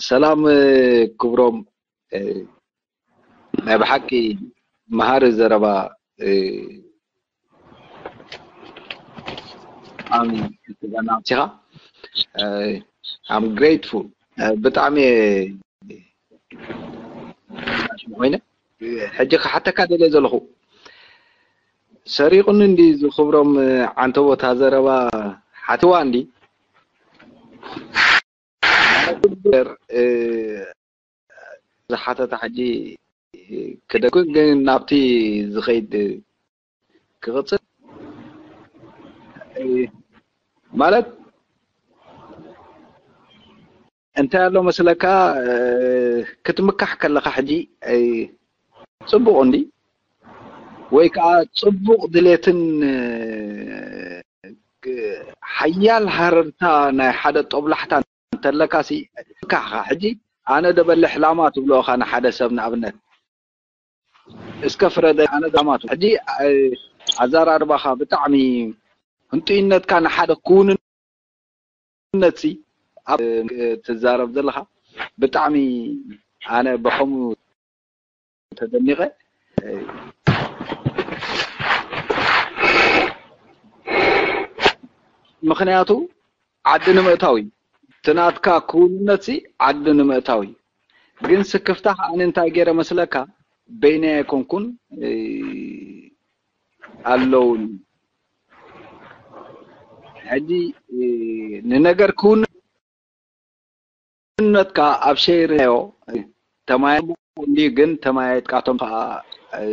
ሰላም፣ እ፣ ክብሮም፣ እ፣ ናይ ብሓቂ መሃሪ ዘረባ፣ እ፣ ኣም-፣ ትገናምሲኻ። እ፣ I'm grateful። እ፣ ብጣዕሚ እየ ኮይነ። ሕጂ ክሓተካ ደልየ ዘለኹ፣ ሰሪቑኒ እንዲ ዝኽብሮም ዓንተቦታ ዘረባ ሓትዋ እንዲ። እ፣ ዝሓተታ ሕጂ ክደግም ግን ናብቲ ዝኸይድ ክቕጽል፣ እ፣ ማለት እንታይ ኣሎ መስለካ፣ እ፣ ክትምካሕ ከለኻ ሕጂ፣ እ፣ ጽቡቕ እንዲ ወይ ከዓ ጽቡቕ ድሌትን፣ እ፣ ግ-፣ ሓያል ሃረርታ ናይ ሓደ ጦብላሕታ እንተለካ ሲ፣ ምካሕኻ ሕጂ ኣነ ደበሊ ሕላማ ትብሎ ኢኻ ንሓደ ሰብ ንኣብነት እስከ ፍረደ ኣነ ዛማቱ ሕጂ፣ እ፣ ኣዘራርባኻ ብጣዕሚ ህንጡይነትካ ንሓደ ክውንነት ሲ ኣብ ትዛረብ ዘለኻ ብጣዕሚ ኣነ ብኸምኡ ተደኒቐ። እ፣ ምኽንያቱ ዓዲ ንምእታው እዩ። እቲ ናትካ ክውንነት ሲ ዓዲ ንምእታው እዩ። ግን ስክፍታ ከኣ እንታይ ገይረ መስለካ፣ በይነይ ኣይኮንኩን፣ እ፣ ኣለውኒ። ሕጂ፣ እ፣ ንነገር ክውንነትካ ኣብ ሸይርዮ ተማያይጥካ እንዲ ግን ተማያይጥካቶም ከኣ፣ እ፣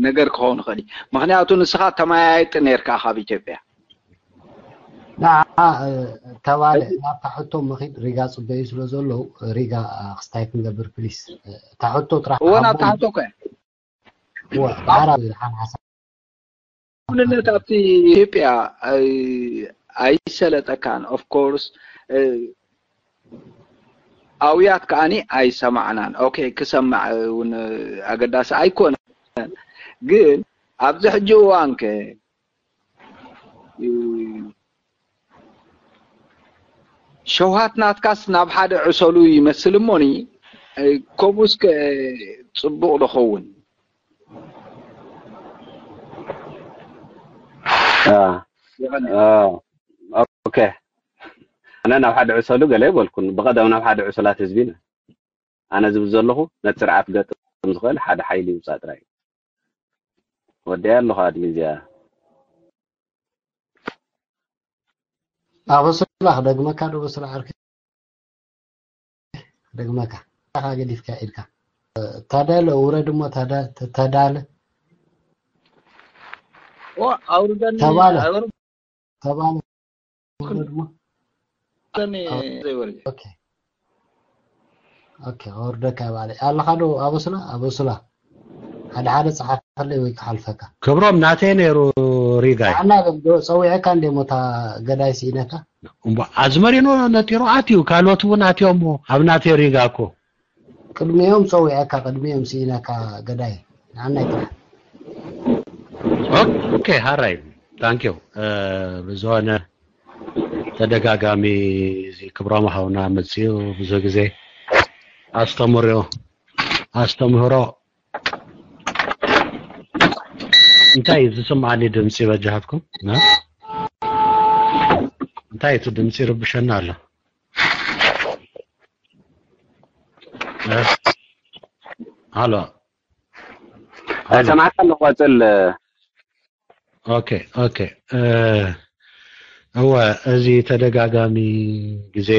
ነገር ክኸውን ይኽእል እዩ። ምኽንያቱ ንስኻ ተመያያይጢ ነይርካ ካብ ኢትዮጵያ። ንዓ፣ እ፣ ተባለ ናብታ ሕቶ ምኺድ ሪጋ ጽበዩ ስለ ዘለዉ ሪጋ፣ እ፣ ክስታይ ክንገብር ፕሊስ። እ፣ እታ ሕቶ ጥራሕ እወ ሃቦ ናብታ ሕቶ እኮ እየ። እወ፣ ብሓራ ዝብል ሓንሓሳብ ክውንነት ኣብቲ ኢትዮጵያ ኣይ-፣ ኣይሰለጠካን። Of course፣ እ፣ ኣውያት ከኣኒ ኣይሰማዕናን። ኦኬ፣ ክሰማዕ እውን ኣገዳሲ ኣይኮነን። ግን ኣብዚ ሕጂ እዋን ከ፣ እ፣ ሸውሃት ናትካስ ናብ ሓደ ዕሰሉ ይመስል እሞኒ፣ እ፣ ከምኡስ ከ ጽቡቕ ዶ ኸውን? አ፣ አ፣ ኦኬ። ኣነ ናብ ሓደ ዕሰሉ ገለ ይበልኩን፣ ብቐደም ናብ ሓደ ዕሱላት ህዝቢ ኢና። ኣነ ዝብል ዘለኹ ነቲ ስርዓት ገጥም ዝኽእል ሓደ ሓይሊ ይውጻእ ጥራይ እዩ። ወዲኣ ኣለኹ ኣድሚ እዚኣ። ኣበስላ ክደግመካ ዶ በስላ ዓርከይ? ክደግመካ። ካኻ ገዲፍካ ኢልካ። ታደለ ውረድ እሞ ታደ-፣ ተ-፣ ተዳለ። ኦ፣ ኣውርደኒ፣ ተባለ። ኣውርደኒ ተባለ ውረድ እሞ። ኣው-፣ ዘይወርድ። ኦኬ። ኦኬ፣ ኣውርደካ ባለ። ኣለኻ ዶ ኣበስላ? ኣበስላ። ሓደ ሓደ ጸሓፈለይ ወይ ክሓልፈካ። ክብሮም ናተይ ነይሩ ሪጋይ። ኣና ዶ ጸዊዐካ እንደ ሞታ ገዳይ ስኢነካ? እምባ ኣዝመሪኖ ነጢሩ ኣትዩ፣ ካልኦት እውን ኣትዮሞ ኣብ ናተይ ሪጋ እኮ። ቅድሚኦም ጸዊዐካ፣ ቅድሚኦም ስኢነካ ገዳይ። ንዓናይ ጥራሕ። ኦኬ፣ ሃራይ። ታንክ ዩ። እ፣ ብዝኾነ ተደጋጋሚ እዚ ክብሮም ሃውና መጽዩ ብዙ ግዜ ኣስተምሮ፣ ኣስተምህሮ እንታይ እዩ ዝስምዓኒ ድምፂ በጃሃትኩም? ና? እንታይ እቲ ድምፂ ይርብሸና ኣሎ? እ? ሃሎ። ሃሎ። ሰማዕካ ኣለኹ፣ ቀጽል። ኦኬ፣ ኦኬ። እ፣ እወ፣ እዚ ተደጋጋሚ ግዜ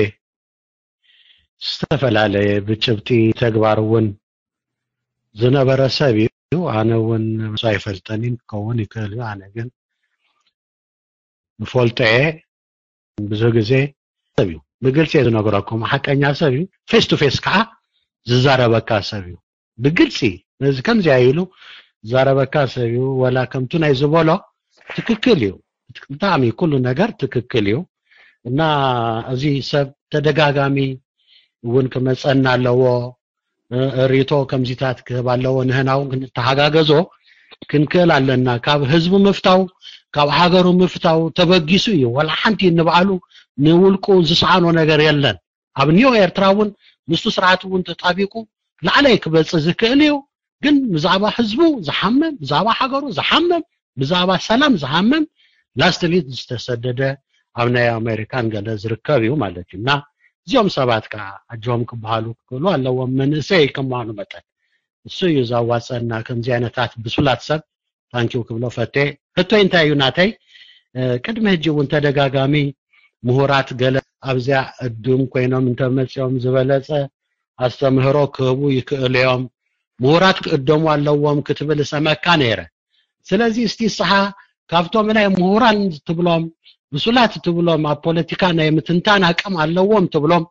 ዝተፈላለየ ብጭብጢ ተግባር እውን ዝነበረ ሰብ እዩ። ኣነ እውን ምስ ኣይፈልጠን ክኸውን ይክእል እዩ። ኣነ ግን ዝፈልጦ እየ። ብዙ ግዜ ሰብ እዩ፣ ብግልፂ እየ ዝነግረኩም። ሓቀኛ ሰብ እዩ። ፌስ ቱ ፌስ ከዓ ዝዛረበካ ሰብ እዩ። ብግልፂ ነዚ ከምዚኣ ኢሉ ዝዛረበካ ሰብ እዩ። ወላ ከምቱ ናይ ዝበሎ ትክክል እዩ። ብጣዕሚ ኩሉ ነገር ትክክል እዩ። እና እዚ ሰብ ተደጋጋሚ እውን ክመፀና ኣለዎ። እ፣ ርእይቶ ከምዚታት ክህብ ኣለዎ። ንህና እውን ክንተሓጋገዞ ክንክእል ኣለና። ካብ ህዝቡ ምፍታው፣ ካብ ሃገሩ ምፍታው ተበጊሱ እዩ። ወላ ሓንቲ ንባዕሉ ንውልቁ ዝሰኣኖ ነገር የለን። ኣብ ኒዮ ኤርትራ እውን ምስቱ ስርዓት እውን ተጣቢቁ ላዕለይ ክበጽእ ዝክእል እዩ። ግን ብዛዕባ ህዝቡ ዝሓምም፣ ብዛዕባ ሃገሩ ዝሓምም፣ ብዛዕባ ሰላም ዝሃምም ላስት ሚኒት ዝተሰደደ ኣብ ናይ ኣሜሪካን ገለ ዝርከብ እዩ ማለት እዩ። እና እዚኦም ሰባት ከዓ ኣጆም ክበሃሉ ክክእሉ ኣለዎም፣ መንእሰይ ከማኑ መጠን። እሱ እዩ ዘዋፀና ከምዚ ዓይነታት ብሱላት ሰብ ታንኪው ክብሎ ፈቴ። ሕቶይ እንታይ እዩ ናተይ? እ፣ ቅድሚ ሕጂ እውን ተደጋጋሚ ምሁራት ገለ ኣብዚያ ዕዱም ኮይኖም እንተመፂኦም ዝበለፀ ኣስተምህሮ ክህቡ ይክእሉ እዮም። ምሁራት ክእደሙ ኣለዎም ክትብል እሰመካ ነይረ። ስለዚ እስቲ ንስኻ ካብቶም ናይ ምሁራን ትብሎም ብሱላት ትብሎም ኣብ ፖለቲካ ናይ ምትንታን ኣቅም ኣለዎም ትብሎም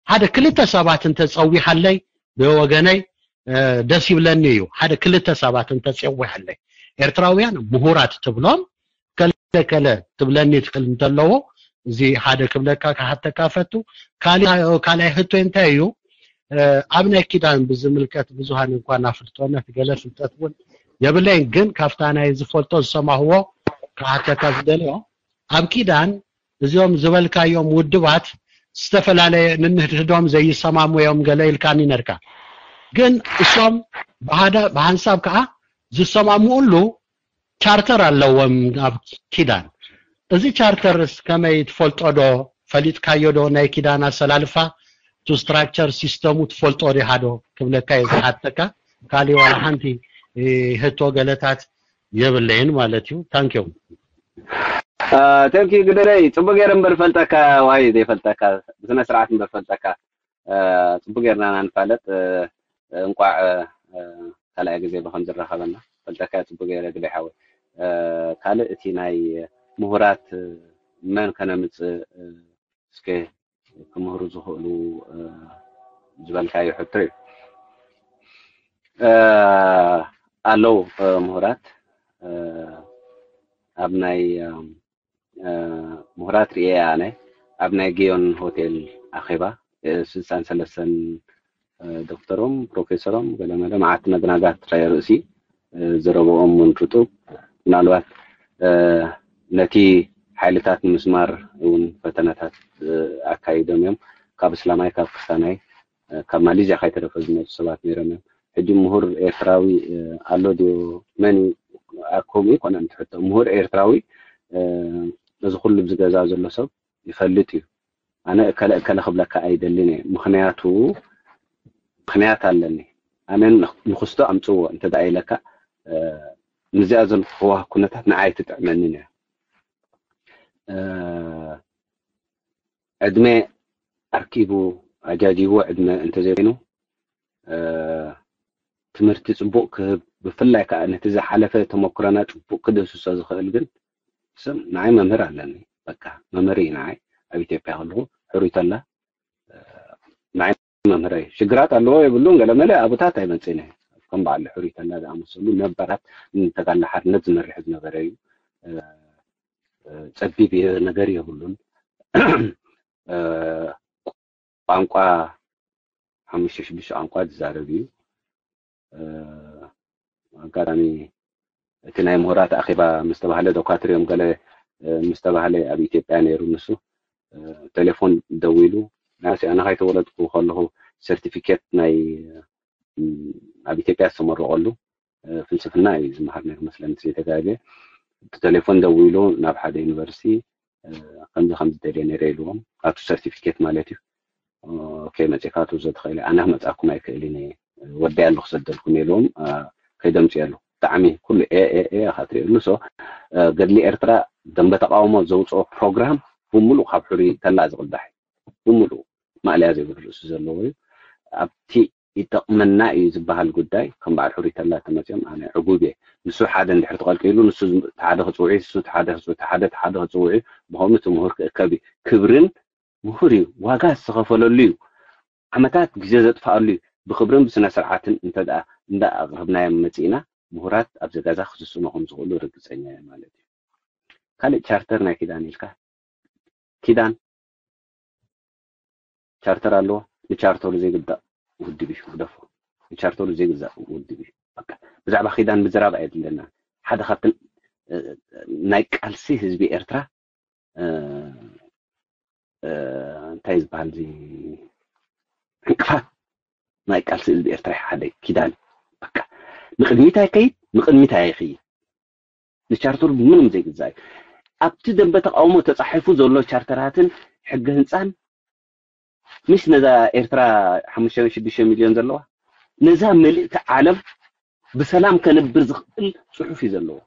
ሓደ ክልተ ሰባት እንተፀዊሓለይ ብወገነይ፣ እ፣ ደስ ይብለኒ እዩ። ሓደ ክልተ ሰባት እንተፀዊሓለይ ኤርትራውያን ምሁራት ትብሎም ከለ ከለ ትብለኒ ትኽእል እንተለዎ እዚ ሓደ ክብለካ ክሓተካ ፈቱ። ካሊ-፣ ካልኣይ ሕቶ እንታይ እዩ? እ፣ ኣብ ናይ ኪዳን ብዝምልከት ብዙሃን እንኳን ኣፍልጦነት ገለ ፍልጠት እውን የብለይን፣ ግን ካብታ ናይ ዝፈልጦ ዝሰማህዎ ክሓተካ ዝደልዮ ኣብ ኪዳን እዚኦም ዝበልካዮም ውድባት ዝተፈላለየ ንንህድህዶም ዘይሰማሙ እዮም ገለ ኢልካኒ ነርካ። ግን እሶም ብሓደ-፣ ብሓንሳብ ከዓ ዝሰማምኡሉ ቻርተር ኣለዎም ኣብ ኪዳን። እዚ ቻርተርስ ከመይ ትፈልጦ ዶ? ፈሊጥካዮ ዶ? ናይ ኪዳን ኣሰላልፋ ቱ ስትራክቸር ሲስተሙ ትፈልጦ ዲኻ ዶ ክብለካ እየ ዝሓተካ። ካሊእ ዋላ ሓንቲ፣ እ፣ ህቶ ገለታት የብለይን ማለት እዩ። ታንኪዩ። አ፣ ተንኪ ግደለይ፣ ጽቡቅ ገይረ እምበር ፈልጠካ፣ ዋይ ዘይፈልጠካ፣ ብስነ ስርዓት እምበር ፈልጠካ። አ፣ ጽቡቅ ገይርና ኢና ንፋለጥ። እ፣ እንቋዕ፣ እ፣ ካልኣይ ግዜ ብኸም ዝራኸበና ፈልጠካ ጽቡቅ ገይረ ግደይ ሓወይ። እ፣ ካልእ እቲ ናይ ምሁራት መን ከነምጽእ፣ እ፣ እስከ ክምህሩ ዝኽእሉ፣ እ፣ ዝበልካዮ ሕቶ እዩ። እ፣ ኣለዉ፣ እ፣ ምሁራት፣ እ፣ ኣብ ናይ፣ እ፣ እ፣ ምሁራት ርእየ ኣነ ኣብ ናይ ግዮን ሆቴል ኣኼባ፣ እ፣ ስልሳን ሰለስተን፣ እ፣ ዶክተሮም፣ ፕሮፌሰሮም፣ ገለመለ መዓት መደናጋት ጥራይ ርእሲ፣ እ፣ ዘረብኦም እውን ርጡብ። ምናልባት፣ እ፣ ነቲ ሓይልታት ንምስማር እውን ፈተነታት፣ እ፣ ኣካይዶም እዮም። ካብ እስላማይ፣ ካብ ክስታናይ፣ እ፣ ካብ ማሌዝያ ከይተረፈ ዝመጹ ሰባት ነይሮም እዮም። ሕጂ ምሁር ኤርትራዊ፣ እ፣ ኣሎ ድዩ? መን እዩ? ኣ፣ ከምኡ ይኮነን እቲ ሕቶ። ምሁር ኤርትራዊ፣ እ፣ እዚ ኩሉ ኣብዚ ገዛ ዘሎ ሰብ ይፈልጥ እዩ። ኣነ እከለ እከለ ክብለካ ኣይደልን እየ። ምኽንያቱ፣ ምኽንያት ኣለኒ። ኣነ ንኽ-፣ ንኽስቶ ኣምጽዎ እንተ ደኣ ኢለካ፣ እ፣ ምስዚኣ ዘለኹዋ ኩነታት ንዓይ ኣይትጥዕመንን እያ። እ፣ ዕድመ ኣርኪቡ ኣጃጂቡ ዕድመ እንተዘይኮይኑ ትምህርቲ ጽቡቕ ክህብ፣ ብፍላይ ከዓ ነቲ ዝሓለፈ ተመክሮና ጽቡቕ ክድህስሶ ዝኽእል ግን ስም ንዓይ መምህር ኣለኒ። በቃ መምህር እዩ ንዓይ። ኣብ ኢትዮጵያ ከለኹ ሕሩይ ተላ ንዓይ መምህረይ ሽግራት ኣለዎ የብሉን ገለመለ ኣቦታት ኣይመፅእን እየ። ከም በዓል ሕሩይ ተላ ዝኣመሰሉ ነባራት ንተጋድሎ ሓርነት ዝመርሕ ዝነበረ እዩ። ፀቢብ ነገር የብሉን። ቋንቋ ሓሙሽተ ሽዱሽተ ቋንቋ ዝዛረብ እዩ። ኣጋጣሚ እቲ ናይ ምሁራት ኣኼባ ምስ ተባህለ ዶኳትር እዮም ገለ ምስ ተባህለ ኣብ ኢትዮጵያ ነይሩ ንሱ ቴሌፎን ደዊሉ ናሲ ኣነ ካይተወለድኩ ከለኹ ሰርቲፊኬት ናይ ኣብ ኢትዮጵያ ዝተመረቐሉ ፍልስፍና እዩ ዝመሃር ነይሩ መስለኒ ዘይተጋገ ብቴሌፎን ደዊሉ ናብ ሓደ ዩኒቨርሲቲ ከምዚ ከምዚ ደልየ ነይረ ኢልዎም ካብቲ ሰርቲፊኬት ማለት እዩ ኦኬ መፂእካ ትውሰድ ትኽእል ኣነ ክመፃኩም ኣይክእልን እየ ወደይ ኣለኹ ሰደልኩም ኢልዎም ከይደምፅየሉ ብጣዕሚ ኩሉ ኤ ኤ ኤ ኢኻ ትርእየሉ ሶ ገድሊ ኤርትራ ደንበ ተቃውሞ ዘውፅኦ ፕሮግራም ብምሉእ ካብ ሕሩይ ተላ ዝቕዳሕ እዩ ብምሉእ ማእለያ ዘይብሉ ርእሲ ዘለዎ እዩ ኣብቲ ይጠቕመና እዩ ዝበሃል ጉዳይ ከም በዓል ሕሩይ ተላ ተመፅኦም ኣነ ዕጉብ እየ ንሱ ሓደ እንድሕር ተቐልቂሉ ንሱ ሓደ ክፅውዒ ንሱ ሓደ ክፅውዒ ሓደ ሓደ ክፅውዒ ብኸምኡ እቲ ምሁር ክእከብ እዩ ክብርን ምሁር እዩ ዋጋ ዝተኸፈለሉ እዩ ዓመታት ግዜ ዘጥፍኣሉ እዩ ብክብርን ብስነ ስርዓትን እንተ እንዳ ኣቕረብናዮም መፂእና ምሁራት ኣብዚ ገዛ ክስስኑ ከም ዝኽእሉ ርግፀኛ እየ ማለት እዩ ካልእ ቻርተር ናይ ኪዳን ኢልካ ኪዳን ቻርተር ኣለዎ ንቻርተሩ ዘይግዛእ ውድብ እዩ ግደፎ ንቻርተሩ ዘይግዛእ ውድብ እዩ ብዛዕባ ኪዳን ምዝራብ ኣየድለና ሓደ ካብትን ናይ ቃልሲ ህዝቢ ኤርትራ እንታይ ዝበሃል እዚ ዕንቅፋት ናይ ቃልሲ ህዝቢ ኤርትራ ሓደ ኪዳን በቃ ንቅድሚት ኣይከይድ ንቅድሚት ኣይኸይድ ንቻርተሩ ብምንም ዘይግዛእ እዩ ኣብቲ ደንበ ተቃውሞ ተፃሒፉ ዘሎ ቻርተራትን ሕገ ህንፃን ምስ ነዛ ኤርትራ ሓሙሽተ ሽዱሽተ ሚልዮን ዘለዋ ነዛ ምልእቲ ዓለም ብሰላም ከንብር ዝኽእል ፅሑፍ እዩ ዘለዎ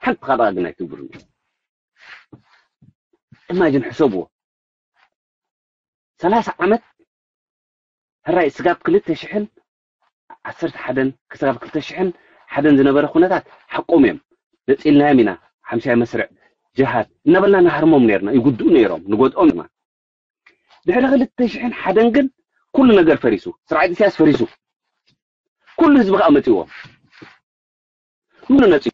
ሓንቲ ካልኣ ግን ኣይትብሉን ኢማጅን ሕሰብዎ ሰላሳ ዓመት ሕራይ ስጋብ ክልተ ሽሕን ዓሰርተ ሓደን ክስጋብ ክልተ ሽሕን ሓደን ዝነበረ ኩነታት ሓቆም እዮም ነፂልናዮም ኢና ሓምሳይ መስርዕ ጅሃድ እናበልና ንሃርሞም ነርና ይጉድኡ ነይሮም ንጎድኦም ድማ ድሕሪ ክልተ ሽሕን ሓደን ግን ኩሉ ነገር ፈሪሱ ስርዓት ኢሳያስ ፈሪሱ ኩሉ ህዝቢ ከዓ መፂዎም ምኑ ነፂ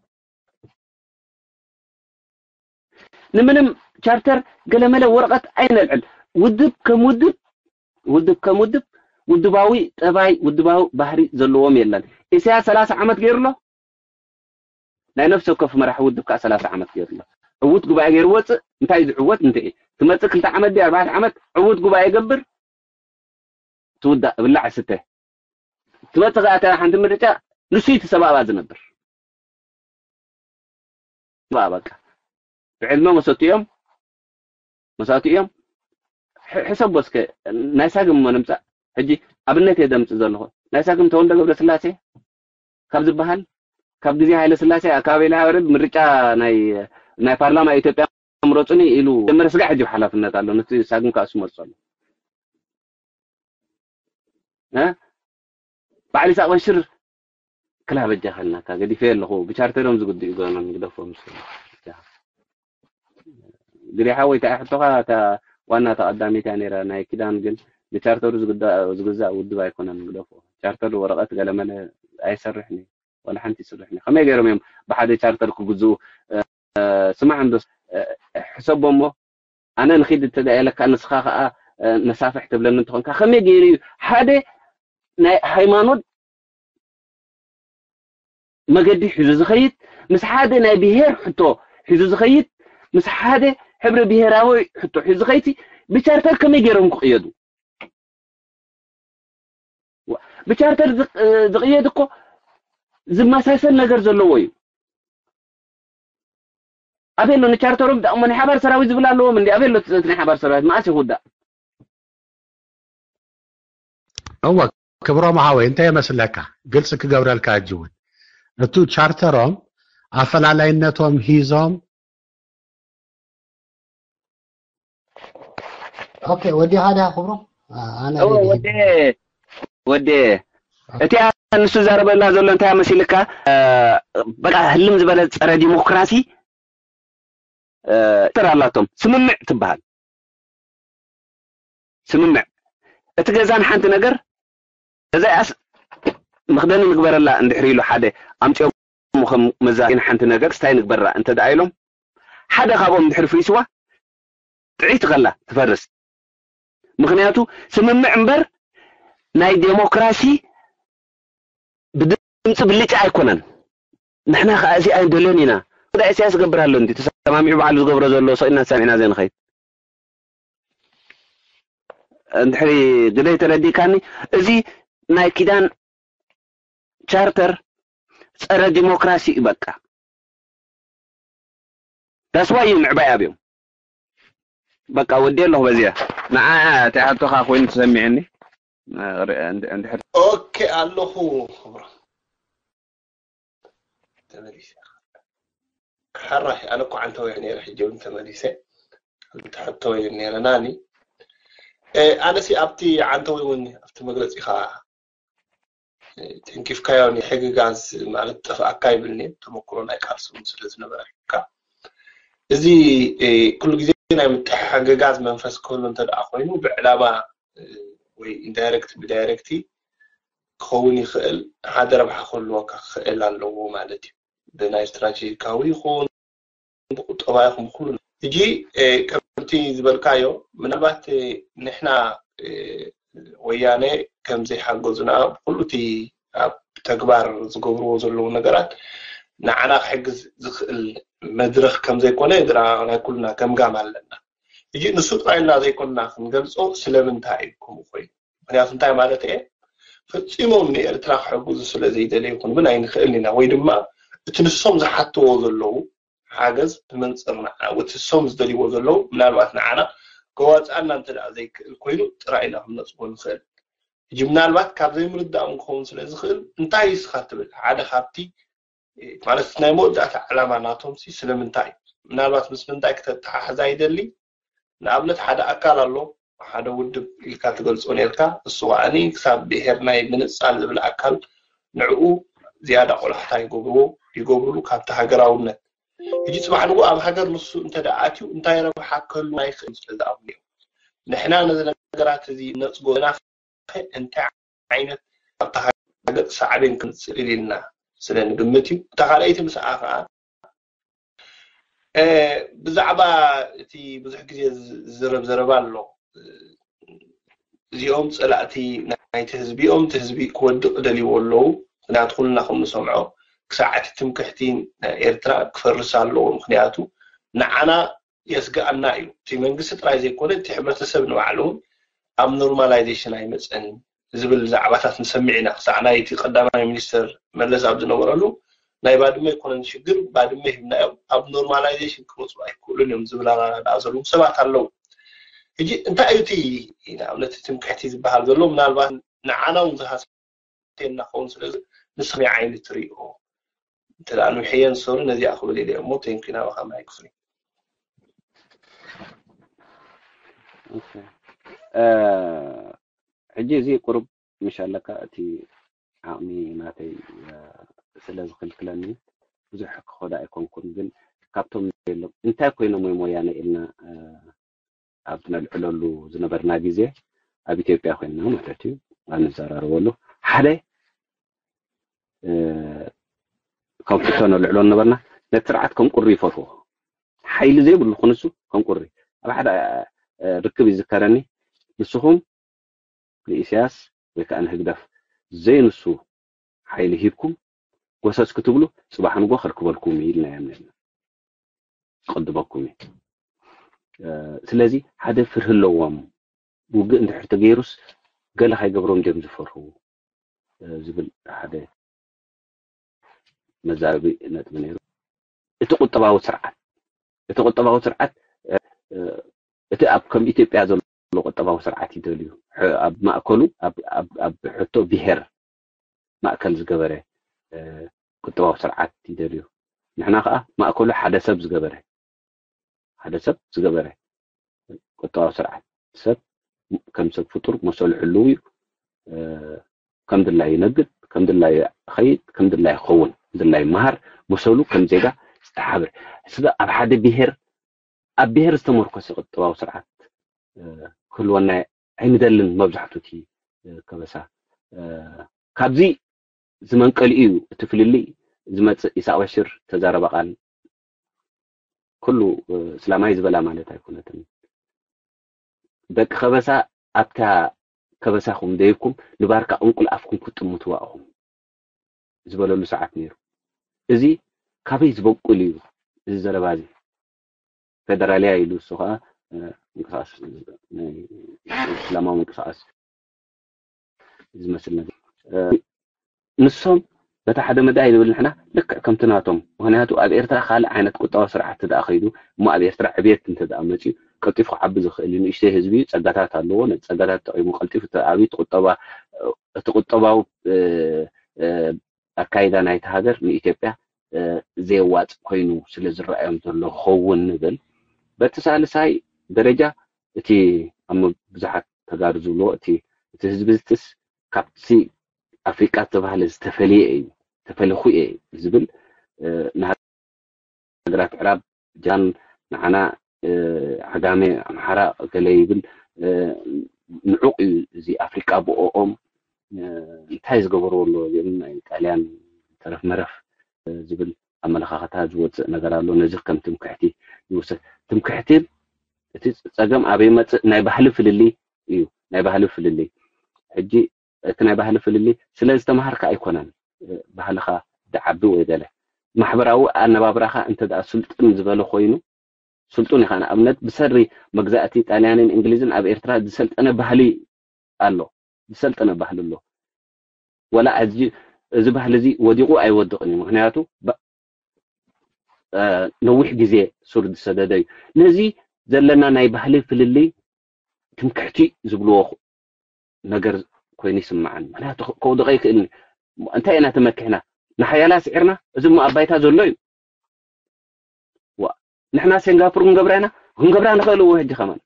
ንምንም ቻርተር ገለመለ ወረቐት ኣይነልዕል ውድብ ከም ውድብ ውድብ ከም ውድብ ውድባዊ ጠባይ ውድባዊ ባህሪ ዘለዎም የለን ኢሳያስ ሰላሳ ዓመት ገይሩ ኣሎ ናይ ነፍሲ ወከፍ መራሒ ውድብ ከዓ ሰላሳ ዓመት ገይሩ ኣሎ ዕውት ጉባኤ ገይሩ ወፅእ እንታይ ዝዕወት እንታይ ትመፅእ ክልተ ዓመት ዲ ኣርባዕተ ዓመት ዕውት ጉባኤ ገብር ትውዳእ ብላዕ ስተ ትመፅእ ከኣ እታ ሓንቲ ምርጫ ንሱ እዩ እቲ ሰብኣባ ዝነብር በቃ ብዕድመ መሰቱ እዮም መሳቱ እዮም ሕሰቦ እስከ ናይ ሳግም እሞ ንምፃእ ሕጂ ኣብነት እየ ዘምፅእ ዘለኹ ናይ ሳግም ተወልደ ገብረ ስላሴ ካብ ዝበሃል ካብ ግዜ ሃይለ ስላሴ ኣካባቢ ኢላ ወረድ ምርጫ ናይ ናይ ፓርላማ ኢትዮጵያ ምረፁኒ ኢሉ ጀመረ ስጋዕ ሕጂ ሓላፍነት ኣሎ ነቲ ሳግም ከዓ ስመርፀሉ በዓል ይስቅ በሽር ክላ በጃኻ ኢልናካ ገዲፈዮ ኣለኹ ብቻርተር እዮም ዝግድኡ ገኖም ንግደፎም ግዲሓ ወይ ተኣ ሕቶኻ እታ ዋና ተቐዳሚት እያ ነይራ ናይ ኪዳን ግን ብቻርተሩ ዝግዛእ ውድብ ኣይኮነን ንግደፎ ቻርተር ወረቐት ገለመለ ኣይሰርሕን እዩ ዋላ ሓንቲ ይስርሕን እዩ ከመይ ገይሮም እዮም ብሓደ ቻርተር ክግዝኡ ስማዕ እንዶ ሕሰቦ እሞ ኣነ ንኺድ እተደኣየለካ ንስኻ ከዓ መሳፍሕ ትብለኒ እንትኾንካ ከመይ ገይሩ እዩ ሓደ ናይ ሃይማኖት መገዲ ሒዙ ዝኸይድ ምስ ሓደ ናይ ብሄር ሕቶ ሒዙ ዝኸይድ ምስ ሓደ ሕብረ ብሄራዊ ሕቶ ሒዙ ዝኸይድ ብቻርተር ከመይ ገይሮም ክቕየዱ ብቻርተር ዝቕየድ እኮ ዝመሳሰል ነገር ዘለዎ እዩ ኣበሎ ንቻርተሮም ዳእሞ ናይ ሓባር ሰራዊት ዝብል ኣለዎም እንዲ ኣበሎ ናይ ሓባር ሰራዊት መኣስ ይኹዳእ እወ ክብሮም ሃወይ እንታይ የመስለካ ግልፂ ክገብረልካ እጂ እውን እቱ ቻርተሮም ኣፈላላይነቶም ሂዞም ኦኬ፣ ወዲኻ ዲኻ ክብሮ? ኣነ ወደ ወደ እቲ ንሱ ዘረበላ ዘሎ እንታይ መሲልካ? በቃ ህልም ዝበለ ጸረ ዲሞክራሲ ትር ኣላቶም። ስምምዕ ትበሃል። ስምምዕ እቲ ገዛን ሓንቲ ነገር እዛያስ መኽደኒ ንግበረላ እንድሕር ኢሉ ሓደ ኣምፂኦም ከም መዛኪን ሓንቲ ነገር ስታይ ንግበራ እንተ ደኣ ኢሎም ሓደ ካብኦም እንድሕር ፍሪስዋ ጥዒት ከላ ትፈርስ። ምክንያቱ ስምምዕ እምበር ናይ ዴሞክራሲ ብድምፂ ብልጫ ኣይኮነን። ንሕና ከዓ እዚ ኣይንደልዮን ኢና። ወዳ ኢሳያስ ዝገብር ኣሎ እንዲ ተሰማሚዑ በዓሉ ዝገብሮ ዘሎ ሰኢና ሰሚዕና ዘይንኸይድ እንድሕሪ ግደይ ተረዲእካኒ። እዚ ናይ ኪዳን ቻርተር ጸረ ዲሞክራሲ እዩ። በቃ that's why እዩ ምዕባይ ኣብዮም። በቃ ወዲ ኣለኹ በዚያ ንዓ ተሓቶኻ ኮይኑ ተሰሚዐኒ። እንድሕር ኦኬ ኣለኹ። ክብሮ ተመሊሰ ሕራይ ኣነ እኮ ዓንተወይ ነይረ፣ ሕጂ እውን ተመሊሰ። ተሓተወይ ነይረ ናኒ። ኣነሲ ኣብቲ ዓንተወይ እውን ኣብቲ መግለፂኻ ተንኪፍካዮ ሕግጋዝ ማለት ጠፍኣካ ይብልኒ። ተመክሮ ናይ ቃልሲ እውን ስለ ዝነበረካ እዚ ኩሉ ግዜ ናይ ምትሕግጋዝ መንፈስ ክህሉ እንተ ደኣ ኮይኑ ብዕላማ ወይ ኢንዳይረክት ብዳይረክቲ ክኸውን ይኽእል፣ ሓደ ረብሓ ክህልወካ ክኽእል ኣለዎ ማለት እዩ። ብናይ ስትራቴጂካዊ ይኹን ብቁጠባ ይኹን ብኩሉ ሕጂ ከምቲ ዝበልካዮ ምናልባት ንሕና ወያነ ከም ዘይሓገዙና ብኩሉ እቲ ኣብ ተግባር ዝገብርዎ ዘለዉ ነገራት ንዓና ክሕግዝ ዝኽእል መድረኽ ከም ዘይኮነ ናይ ኩልና ገምጋም ኣለና። ሕጂ ንሱ ጥራይ ኢልና ዘይኮንና ክንገልጾ ስለምንታይ እዩ ከምኡ ኮይኑ? ምክንያቱ እንታይ ማለት እየ? ፈጺሞም ንኤርትራ ክሕግዙ ስለ ዘይደለዩ ክንብል ኣይንኽእልን ኢና። ወይ ድማ እቲ ንሶም ዝሓትዎ ዘለዉ ሓገዝ ብመንፅር ንዓና፣ እቲ ንሶም ዝደልይዎ ዘለዉ ምናልባት ንዓና ከዋፅኣና እንተ ደኣ ዘይክእል ኮይኑ ጥራይ ኢና ክንነፅጎ ንኽእል። ሕጂ ምናልባት ካብ ዘይምርዳእም ክኸውን ስለ ዝኽእል እንታይ እስኻ ትብል ሓደ ካብቲ ማለት ናይ መወዳእታ ዕላማ ናቶም ሲ ስለምንታይ እዩ? ምናልባት ምስ ምንታይ ክተተሓሕዛ ይደሊ? ንኣብነት ሓደ ኣካል ኣሎ፣ ሓደ ውድብ ኢልካ ትገልጾ ነርካ፣ እሱ ከዓኒ ክሳብ ብሄር ናይ ምንጻል ዝብል ኣካል ንዕኡ ዝያዳ ቆላሕታ ይገብርዎ ይገብርሉ ካብቲ ሃገራውነት። ሕጂ ጽባሕ ንግሆ ኣብ ሃገር ንሱ እንተ ደኣ ኣትዩ እንታይ ረብሓ ክህልዎ ኣይኽእልን ስለ ዝኣምኑ እዮም። ንሕና ነዚ ነገራት እዚ ነጽጎ ዘለና እንታይ ዓይነት ኣብታ ሃገር ሳዕቤን ክምፅእ ኢልና ስለ ንግምት እዩ። እታ ካልኣይቲ ምስኣ ከዓ ብዛዕባ እቲ ብዙሕ ግዜ ዝዝረብ ዘረባ ኣሎ። እዚኦም ፀላእቲ ናይቲ ህዝቢ እዮም፣ እቲ ህዝቢ ክወድቕ ደልይዎ ኣለዉ። ምክንያቱ ኩልና ከም ንሰምዖ ክሳዕ እቲ ትምክሕቲ ናይ ኤርትራ ክፈርስ ኣለዎ። ምክንያቱ ንዓና የስግኣና እዩ። እቲ መንግስቲ ጥራይ ዘይኮነ እቲ ሕብረተሰብ ንባዕሉ እውን ኣብ ኖርማላይዜሽን ኣይመፀን ዝብል ዛዕባታት ንሰምዕ ኢና። ክሳዕ ናይ እቲ ቀዳማይ ሚኒስተር መለስ ኣብ ዝነበረሉ ናይ ባድመ ኣይኮነን ሽግር፣ ባድመ ሂብናዮም ኣብ ኖርማላይዜሽን ክመፁ ኣይክእሉን እዮም ዝብል ኣረዳድኣ ዘለዎም ሰባት ኣለዉ። ሕጂ እንታይ እዩ እቲ ንኣብነት ትምክሕቲ ዝበሃል ዘሎ? ምናልባት ንዓና እውን ዝሃሰየና ክኸውን ስለ ንስኸመይ ዓይነት ትርእዮ? እንተ ደኣ ንውሕየን ሶሪ ነዚኣ ክብል ኢለ እሞ ቴንኪ ናባኻ ማይክ ፍሪ። ሕጂ እዚ ቁሩብ ምሽ ኣለካ እቲ ዓቕሚ ናተይ ስለ ዝኽልክለኒ ብዙሕ ክኸዳ ኣይኮንኩን፣ ግን ካብቶም የሎም እንታይ ኮይኖም እዮም ወያነ ኢልና ኣብ ነልዕለሉ ዝነበርና ግዜ ኣብ ኢትዮጵያ ኮይንና ማለት እዩ ኣብ ንዘራረበሉ ሓደ ከም ፍቶ ነልዕሎ ነበርና። ነቲ ስርዓት ከም ቁሪ ይፈትዎ። ሓይሊ ዘይብሉ ክንሱ ከም ቁሪ ኣብ ሓደ ርክብ ይዝከረኒ። ንስኹም ንኢሳያስ ወይ ከዓ ንህግደፍ ዘይንሱ ሓይሊ ሂብኩም ጎሰስ ክትብሉ ፅባሕ ንጎ ከርክበልኩም ኢልና እዮም ነርና። ክቕድመኩም እዩ። ስለዚ ሓደ ፍርሂ ኣለዎም። ውግእ እንድሕር ተገይሩስ ገለ ከይገብሮም ድዮም ዝፈርሁ ዝብል ሓደ መዛረቢ ነጥቢ ነይሩ። እቲ ቁጠባዊ ስርዓት እቲ ቁጠባዊ ስርዓት እቲ ኣብ ከም ኢትዮጵያ ዘሎ ቁጠባዊ ስርዓት ይደልዩ። ኣብ ማእከሉ ኣብ ሕቶ ብሄር ማእከል ዝገበረ ቁጠባዊ ስርዓት ይደልዩ። ንሕና ከዓ ማእከሉ ሓደ ሰብ ዝገበረ ሓደ ሰብ ዝገበረ ቁጠባዊ ስርዓት ሰብ ከም ሰብ ፍጡር መሰሉ ሕልው እዩ። ከም ድላይ ይነግድ፣ ከም ድላይ ይኸይድ፣ ከም ድላይ ይኸውን፣ ከም ድላይ ይመሃር፣ መሰሉ ከም ዜጋ ዝተሓብር። ስለ ኣብ ሓደ ብሄር ኣብ ብሄር ዝተመርኮሰ ቁጠባዊ ስርዓት ክህልወና ኣይንደልን። መብዛሕቱ እቲ ከበሳ ካብዚ ዝመንቀሊኡ እዩ። እቲ ፍልልይ ዝመፅእ ኢሳቅ በሽር ተዛረበ ቃል ኩሉ እስላማይ ዝበላ ማለት ኣይኮነትን። ደቂ ከበሳ ኣብታ ከበሳኹም ደይብኩም ንባርካ ቁንቁል ኣፍኩም ክትጥምትዋ ኢኹም ዝበለሉ ሰዓት ነይሩ። እዚ ካበይ ዝበቁል እዩ እዚ ዘረባ እዚ? ፌደራልያ ኢሉ እሱ ከዓ ምንቅስቃስ እስላማዊ ምንቅስቃስ ዝመስል ነገር ንሶም በታ ሓደ መዳይ ንብል ንሕና ልክዕ ከምቲ ናቶም። ምክንያቱ ኣብ ኤርትራ ካልእ ዓይነት ቁጠባዊ ስርዓት እንተ ደኣ ከይዱ እሞ ኣብ ኤርትራ ዕብየት እንተ ደኣ መፅዩ ቀልጢፉ ክዓቢ ዝኽእል እዩ። ንእሽተይ ህዝቢ እዩ፣ ጸጋታት ኣለዎ። ነቲ ጸጋታት ተጠቒሙ ቀልጢፉ ተዓብዩ እቲ ቁጠባ እቲ ቁጠባዊ ኣካይዳ ናይቲ ሃገር ንኢትዮጵያ ዘየዋጽእ ኮይኑ ስለ ዝረኣዮም ዘሎ ክኸውን ንብል። በቲ ሳልሳይ ደረጃ እቲ ኣብ ብዙሓት ተጋሩ ዝብልዎ እቲ እቲ ህዝቢ ዝትስ ካብቲ ኣፍሪቃ ዝተባህለ ዝተፈለየ እዩ፣ ተፈለኹ እየ ዝብል ንሃገራት ዕራብ ጃን ንዓና ዓጋመ ኣምሓራ ገለ ይብል ንዑቕ እዩ እዚ ኣፍሪቃ ብኦኦም እንታይ ዝገበርዎ ኣሎ እዚኦም ናይ ጣልያን ተረፍ መረፍ ዝብል ኣመለኻኸታ ዝወፅእ ነገር ኣሎ። ነዚ ከም ትምክሕቲ ይውሰድ። ትምክሕቲ እቲ ፀገም ኣበይ መፅእ ናይ ባህሊ ፍልልይ እዩ። ናይ ባህሊ ፍልልይ ሕጂ እቲ ናይ ባህሊ ፍልልይ ስለ ዝተማሃርካ ኣይኮነን ባህልኻ ድዓቢ ወይ ገለ ማሕበራዊ ኣነባብራኻ እንተ ደኣ ስልጥን ዝበለ ኮይኑ ስልጡን ኢኻ። ንኣብነት ብሰሪ መግዛእቲ ጣልያንን እንግሊዝን ኣብ ኤርትራ ዝሰልጠነ ባህሊ ኣሎ። ዝሰልጠነ ባህሊ ኣሎ። ወላ እዚ ባህሊ እዚ ወዲቑ ኣይወድቕን እዩ። ምክንያቱ ነዊሕ ግዜ ሱር ዝሰደደ እዩ። ነዚ ዘለና ናይ ባህሊ ፍልልይ ትምክሕቲ ዝብልዎ ነገር ኮይኑ ይስምዓኒ። ምክንያቱ ከውድቐ ይክእልኒ። እንታይ ኢና ተመኪሕና? ንሓያላ ስዒርና? እዚ እሞ ኣብ ባይታ ዘሎ እዩ። ዋ ንሕና ሴንጋፖር ክንገብራ ኢና፣ ክንገብራ ንኽእል እዎ ሕጂ ከማን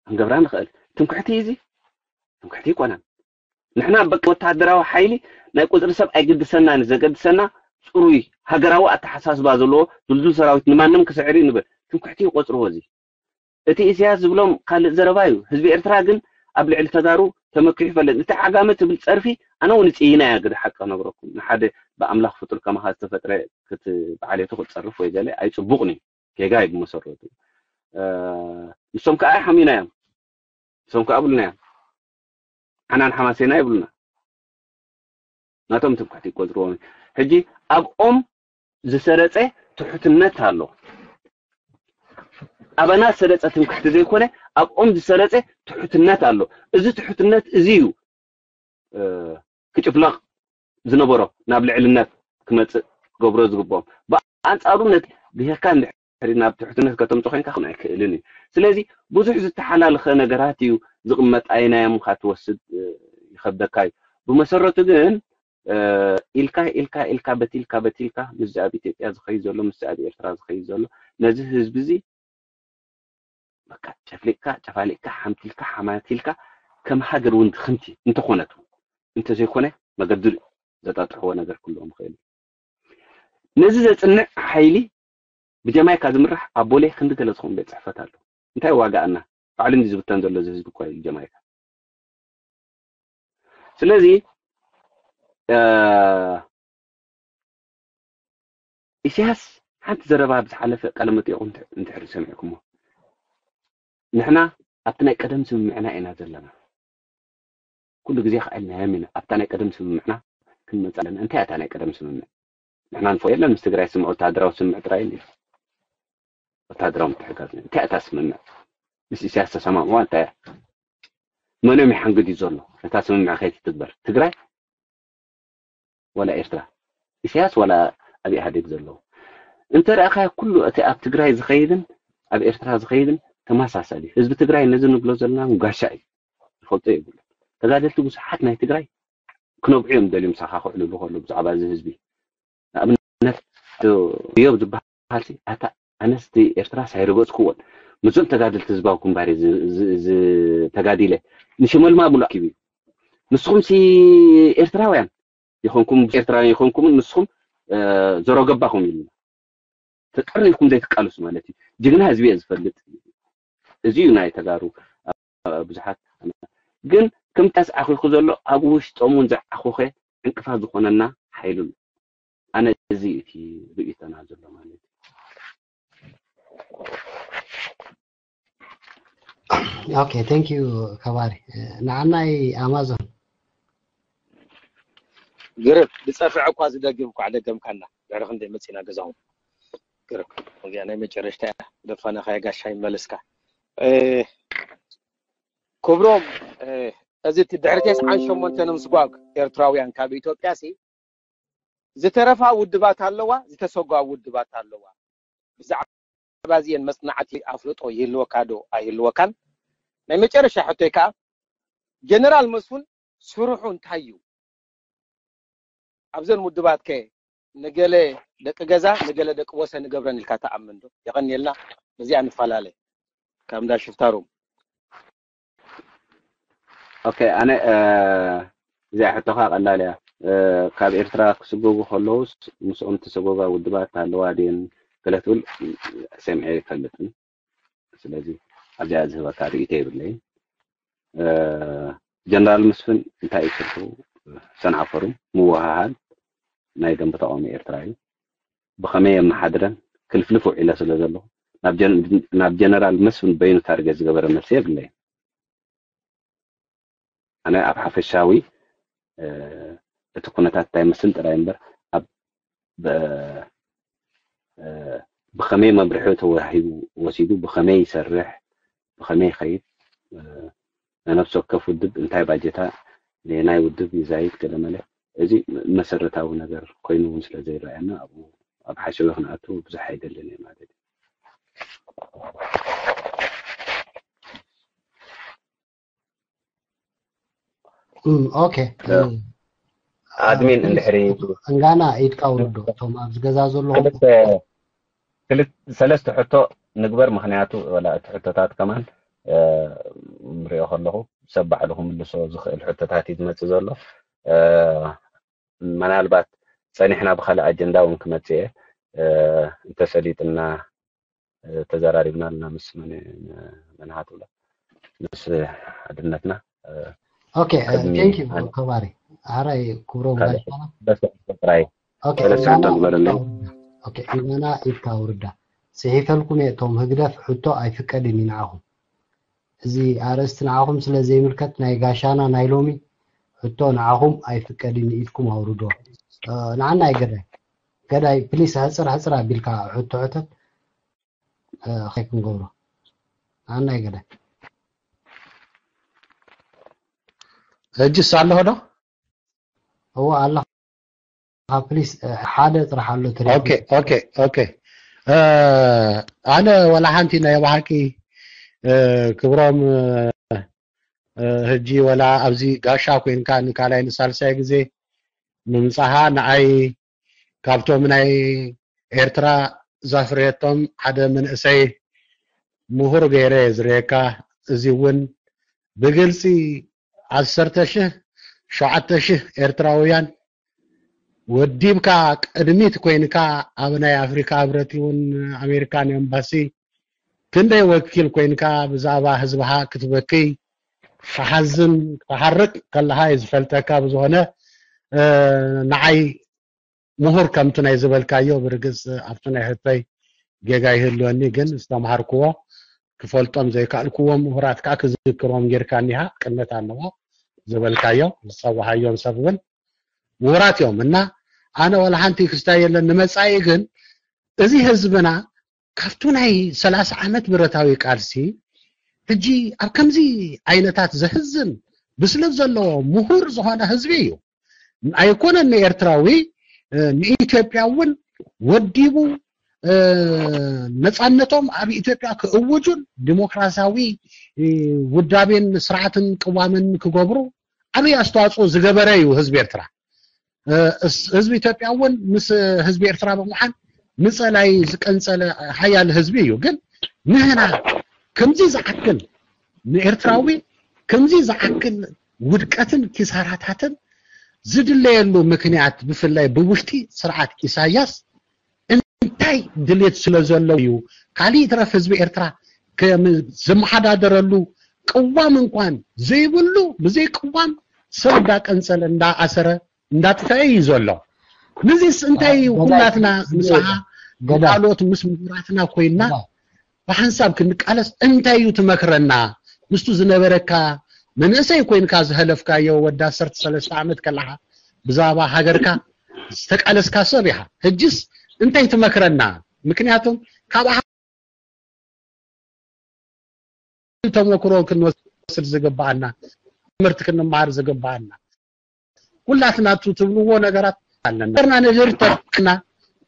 ክንገብራ ንኽእል። ትምክሕቲ እዚ ትምክሕቲ ይኮነን። ንሕና በቂ ወታደራዊ ሓይሊ ናይ ቁፅሪ ሰብ ኣይግድሰናን፣ ዘገድሰና ፅሩይ ሃገራዊ ኣተሓሳስባ ዘለዎ ድልዱል ሰራዊት ንማንም ክስዕር እዩ ንብል። ትምክሕቲ ይቆፅርዎ እዚ። እቲ ኢሳያስ ዝብሎም ካልእ ዘረባ እዩ። ህዝቢ ኤርትራ ግን ኣብ ልዕሊ ተጋሩ ተመኪሑ ይፈልጥ። እቲ ዓጋመ ትብል ጸርፊ ኣነ እውን እጽይና እያ ግደ ሓቂ ክነግረኩም። ንሓደ ብኣምላኽ ፍጡር ከማኻ ዝተፈጥረ ክት ብዓሌቱ ክትጸርፍ ወይ ገለ ኣይጽቡቕን እዩ። ጌጋ እዩ ብመሰረቱ። ንሶም ከኣ ሓሚና እዮም። ንሶም ከኣ ብሉና እዮም። ሓናን ሓማሴና ይብሉና። ናቶም ትምክሕቲ ይቆጽርዎም። ሕጂ ኣብኦም ዝሰረጸ ትሑትነት ኣሎ። ኣባና ዝሰረጸ ትምክሕቲ ዘይኮነ ኣብኦም ዝሰረጸ ትሑትነት ኣሎ። እዚ ትሑትነት እዚ እዩ ክጭፍለቕ ዝነበሮ ናብ ልዕልነት ክመጽእ ክገብሮ ዝግብኦም። ብኣንጻሩ ነቲ ብሄርካ እንድሕሪ ናብ ትሕትነት ከተምጾ ኮይንካ ክን ኣይክእልን እዩ። ስለዚ ብዙሕ ዝተሓላለኸ ነገራት እዩ ዝቕመጥ። ኣይናዮም ካ ትወስድ ይኸብደካ እዩ። ብመሰረቱ ግን ኢልካ ኢልካ ኢልካ በቲልካ በቲልካ ምስዚ ኣብ ኢትዮጵያ ዝኸይድ ዘሎ ምስዚ ኣብ ኤርትራ ዝኸይድ ዘሎ ነዚ ህዝቢ እዚ በቃ ጨፍሊቅካ ጨፋሊቅካ ሓምቲልካ ሓማቲልካ ከም ሃገር እውን ድኽምቲ እንተኾነት እንተዘይኮነ መገዲ ዘጣጥሕዎ ነገር ክህልዎም ይኽእል እዩ። ነዚ ዘፅንዕ ሓይሊ ብጀማይካ ዝምራሕ ኣብ ቦሌ ክንዲ ገለ ዝኾኑ ቤት ፅሕፈት ኣሎ። እንታይ ዋጋ ኣና ባዕሉ እንዲ ዝብተን ዘሎ እዚ ህዝቢ እኳ እዩ ጀማይካ። ስለዚ ኢሳያስ ሓንቲ ዘረባ ብዝሓለፈ ቃለ መጠይቁ እንድሕር ሰሚዕኩሞ ንሕና ኣብቲ ናይ ቀደም ስምምዕና ኢና ዘለና። ኩሉ ግዜ ከኣልናዮም ኢና ኣብታ ናይ ቀደም ስምምዕና ክንመፅእ ኣለና። እንታይ እታ ናይ ቀደም ስምምዕ? ንሕና ንፎ የለን ምስ ትግራይ ስምዕ ወታደራዊ ስምምዕ ጥራይ እዩ። ወታደራዊ ምትሕጋዝ እንታይ እታ ስምምዕ? ምስ ኢሳያስ ተሰማምዋ እንታይ እያ? መን እዮም ይሓንግድ እዩ ዘሎ ነታ ስምምዕ ከይትትግበር? ትግራይ ዋላ ኤርትራ? ኢሳያስ ዋላ ኣብ ኢህኣዴግ ዘለዉ? እንተ ረኣኻዮ ኩሉ እቲ ኣብ ትግራይ ዝኸይድን ኣብ ኤርትራ ዝኸይድን ተመሳሳሊ። ህዝቢ ትግራይ ነዚ ንብሎ ዘለና ጋሻ እዩ። ዝፈልጦ የብሉ። ተጋደልቲ ብዙሓት ናይ ትግራይ ክነብዑ እዮም ደልዮም ምሳኻ ክዕልሉ ከሎ ብዛዕባ እዚ ህዝቢ። ንኣብነት እዮብ ዝበሃል ሲ ኣታ ኣነስቲ ኤርትራ ሳይረገጽኩዎን ምስዞም ተጋደልቲ ህዝባዊ ግንባር እየ ዝ- ዝ- ዝ- ተጋዲለ። ንሽመልማ ሙሉ ኣኪቡ እዩ። ንስኹም ሲ ኤርትራውያን ይኾንኩም፣ ኤርትራውያን ይኾንኩም፣ ንስኹም እ፣ ዘሮ ገባኹም ኢልና ተጠሪኹም ዘይትቃለሱ ማለት እዩ። ጅግና ህዝቢ እየ ዝፈልጥ። እዚ እዩ ናይ ተጋሩ፣ እ፣ ብዙሓት ግን ከምታስ ዓኺኹ ዘሎ ኣብ ውሽጦም እውን ዝዓኹኸ ዕንቅፋት ዝኾነና ሓይሉ ኣሎ። ኣነ እዚ እቲ ርእይቶና ዘሎ ማለት እዩ። Okay, thank you ከባሪ። ንዓናይ ኣማዞን ግርም ዝጸፍዐ እኳ ዝደግም እኳ ደገምካና። ድሕሪ ክንደይ መጺና ገዛኹም። ግርም እዚኣ ናይ መጨረሽታ እያ። ደፋናኻ ጋሻ ይመልስካ። እ፣ ክብሮም፣ እ፣ እዚ እቲ ድሕሪ ተስዓን ሸሞንተን ምስጓግ ኤርትራውያን ካብ ኢትዮጵያ ሲ ዝተረፋ ውድባት ኣለዋ፣ ዝተሰጓ ውድባት ኣለዋ። ብዛዕባ እዚአን መጽናዕቲ ኣፍልጦ ይህልወካ ዶ ኣይህልወካን? ናይ መጨረሻ ሕቶይ ከኣ ጀነራል መስፍን ስርሑ እንታይ እዩ? ኣብዘን ውድባት ከ ንገለ ደቂ ገዛ ንገለ ደቂ ወሰን ንገብረን ኢልካ ትኣምን ዶ? የቐንየልና። በዚኣ ንፈላለ ካብ እንዳ ሽፍታሩም ኦኬ፣ ኣነ እ፣ እዚኣ ሕቶኻ ቀላል እያ። እ፣ ካብ ኤርትራ ክስጎጉ ከለውስ ምስኦም ተሰጎጋ ውድባት ኣለዋ ድየን ገለ ትብል ሰሚዐ ኣይፈልጥን። ስለዚ ኣብዚኣ ዝህበካ ርእይቶ የብለይን። እ፣ ጀነራል መስፍን እንታይ እዩ ስርሑ? ሰንዓፈሩ ምውሃሃል ናይ ደንበ ተቃውሞ ኤርትራ እዩ። ብኸመይ የመሓድረን ክልፍልፍ ውዒለ ስለ ዘለኹ ናብ ጀን- ናብ ጀነራል መስፍን በይኑ ታርጌት ዝገበረ መልሲ የብለይን። ኣነ ኣብ ሓፈሻዊ እ፣ እቲ ኩነታት እንታይ ይመስል ጥራይ እምበር ኣብ ብ- እ፣ ብኸመይ መምርሒ ተዋሂቡ ወሲዱ ብኸመይ ይሰርሕ ብኸመይ ይኸይድ እ፣ ነነብሲ ወከፍ ውድብ እንታይ ባጀታ ናይ ውድብ ይዛይድ ገለመለ እዚ መሰረታዊ ነገር ኮይኑ እውን ስለ ዘይረኣየና ኣብኡ ኣብ ሓሸወ ክንኣቱ ብዙሕ ኣይደልን እየ ማለት እዩ። እም፣ ኦኬ እ፣ ኣድሚን ፕሊዝ እንድሕሪ እንጋና ኢድካ ውርዶ እቶም ኣብዚ ገዛ ዘለኹም ክልተ ክልተ ሰለስተ ሕቶ ንግበር፣ ምክንያቱ ወላ እቲ ሕቶታት ከማን እ፣ ንሪኦ ከለኹ ሰብ ባዕሉ ክምልሶ ዝኽእል ሕቶታት እዩ ዝመፅእ ዘሎ። እ፣ ምናልባት ፀኒሕና ብካልእ ኣጀንዳ እውን ክመፅእ እየ እ፣ እንተሰሊጥና እ፣ ተዘራሪብና ኣለና ምስ መን- መንሃትብላ ምስ ሓድነትና እ፣ ኦኬ ቅድሚ ቴንክ ዩ ኣን- ከባሪ። ኣራይ ክብሮም ካልእ ጋሻና በስተ ጥራይ ኦኬ ሰለስተ እንጋና ሕቶ ግበረለይ። ኢድካ ውርዳ። ኦኬ እንጋና ኢድካ ውርዳ። ስሒፈልኩም እየ እቶም ህግደፍ ሕቶ ኣይፍቀድን እዩ ንዓኹም። እዚ ኣርእስቲ ንዓኹም ስለ ዘይምልከት ናይ ጋሻና ናይ ሎሚ ሕቶ ንዓኹም ኣይፍቀድን እዩ ኢድኩም ኣውርዶ። እ፣ ንዓና ኣይገዳይ ገዳይ ፕሊስ ሕፅር ሕፅር ኣቢልካ ሕቶ ሕተት እ፣ ከይ ክንገብሮ ንዓና ኣይገዳይ። ሕጅስ ኣለኹ ዶ? እዎ ኣለኻ ፕሊስ እ፣ ሓደ ጥራሕ ኣሎ ተሪፉ። ኦኬ ኦኬ ኦኬ እ፣ ኣነ ወላ ሓንቲ ናይ ብሓቂ እ፣ ክብሮም እ፣ እ፣ ሕጂ ወላ ኣብዚ ጋሻ ኮይንካ ንካልኣይ ንሳልሳይ ግዜ ምምፃኻ ንዓይ ካብቶም ናይ ኤርትራ ዛፍረየቶም ሓደ መንእሰይ ምሁር ገይረ እየ ዝርእየካ። እዚ እውን ብግልፂ ዓሰርተ ሽሕ ሸውዓተ ሽሕ ኤርትራውያን ወዲብካ ቅድሚት ኮይንካ ኣብ ናይ ኣፍሪካ ህብረት ይኹን ኣሜሪካን ኤምባሲ ክንደይ ወኪል ኮይንካ ብዛዕባ ህዝብኻ ክትበክይ ክትሓዝን ክትሓርቅ ከለኻ እየ ዝፈልጠካ። ብዝኾነ እ፣ ንዓይ ምሁር ከምቲ ናይ ዝበልካዮ ብርግፅ ኣብቲ ናይ ሕቶይ ጌጋ ይህልወኒ፣ ግን ዝተምሃርክዎ ክፈልጦም ዘይከኣልክዎም ምሁራት ከዓ ክዝክሮም ጌርካ እኒሃ ቅነት ኣለዎ ዝበልካዮ ዝፀዋሃዮም ሰብ እውን ምሁራት እዮም እና ኣነ ዋላ ሓንቲ ክስታይ የለን። ንመፃኢ ግን እዚ ህዝብና ካብቱ ናይ ሰላሳ ዓመት ብረታዊ ቃልሲ ሕጂ ኣብ ከምዚ ዓይነታት ዘህዝን ብስለት ዘለዎ ምሁር ዝኾነ ህዝቢ እዩ። ኣይኮነን ንኤርትራዊ እ፣ ንኢትዮጵያ እውን ወዲቡ እ፣ ነፃነቶም ኣብ ኢትዮጵያ ክእውጁን ዲሞክራሲያዊ እ፣ ውዳቤን ስርዓትን ቅዋምን ክገብሩ ዓብይ ኣስተዋፅኦ ዝገበረ እዩ ህዝቢ ኤርትራ። እ፣ እስ- ህዝቢ ኢትዮጵያ እውን ምስ ህዝቢ ኤርትራ ብምዃን ንፀላይ ዝቀንፀለ ሓያል ህዝቢ እዩ። ግን ንህና ከምዚ ዝኣክል ንኤርትራዊ ከምዚ ዝኣክል ውድቀትን ኪሳራታትን ዝድለየሉ ምክንያት ብፍላይ ብውሽጢ ስርዓት ኢሳያስ እንታይ ድሌት ስለ ዘሎ እዩ? ካሊእ ይትረፍ ህዝቢ ኤርትራ ከም ዝመሓዳደረሉ ቅዋም እንኳን ዘይብሉ፣ ብዘይ ቅዋም ሰብ እንዳቀንጸለ እንዳኣሰረ እንዳጥፈአ እዩ ዘሎ። ንዚስ እንታይ እዩ? ገዳይ፣ ኩላትና ገዳይ፣ ምሳኻ ገዳይ። ካልኦት ምስ ምሁራትና ኮይና ገዳይ። ብሓንሳብ ክንቃለስ እንታይ እዩ ትመክረና? ምስቱ ዝነበረካ መንእሰይ ኮይንካ ዝሀለፍካዮ ወዲ ዓሰርተ ሰለስተ ዓመት ከለኻ ብዛዕባ ሃገርካ ዝተቃለስካ ሰብ ኢኻ። ሕጅስ እንታይ ትመክረና? ምክንያቱም ካብ ተመክሮ ክንወስድ ዝግባኣና፣ ትምህርቲ ክንመሃር ዝግባኣና፣ ኩላትና እቱ ትብልዎ ነገራት ኣለና። ርና ነገር ተና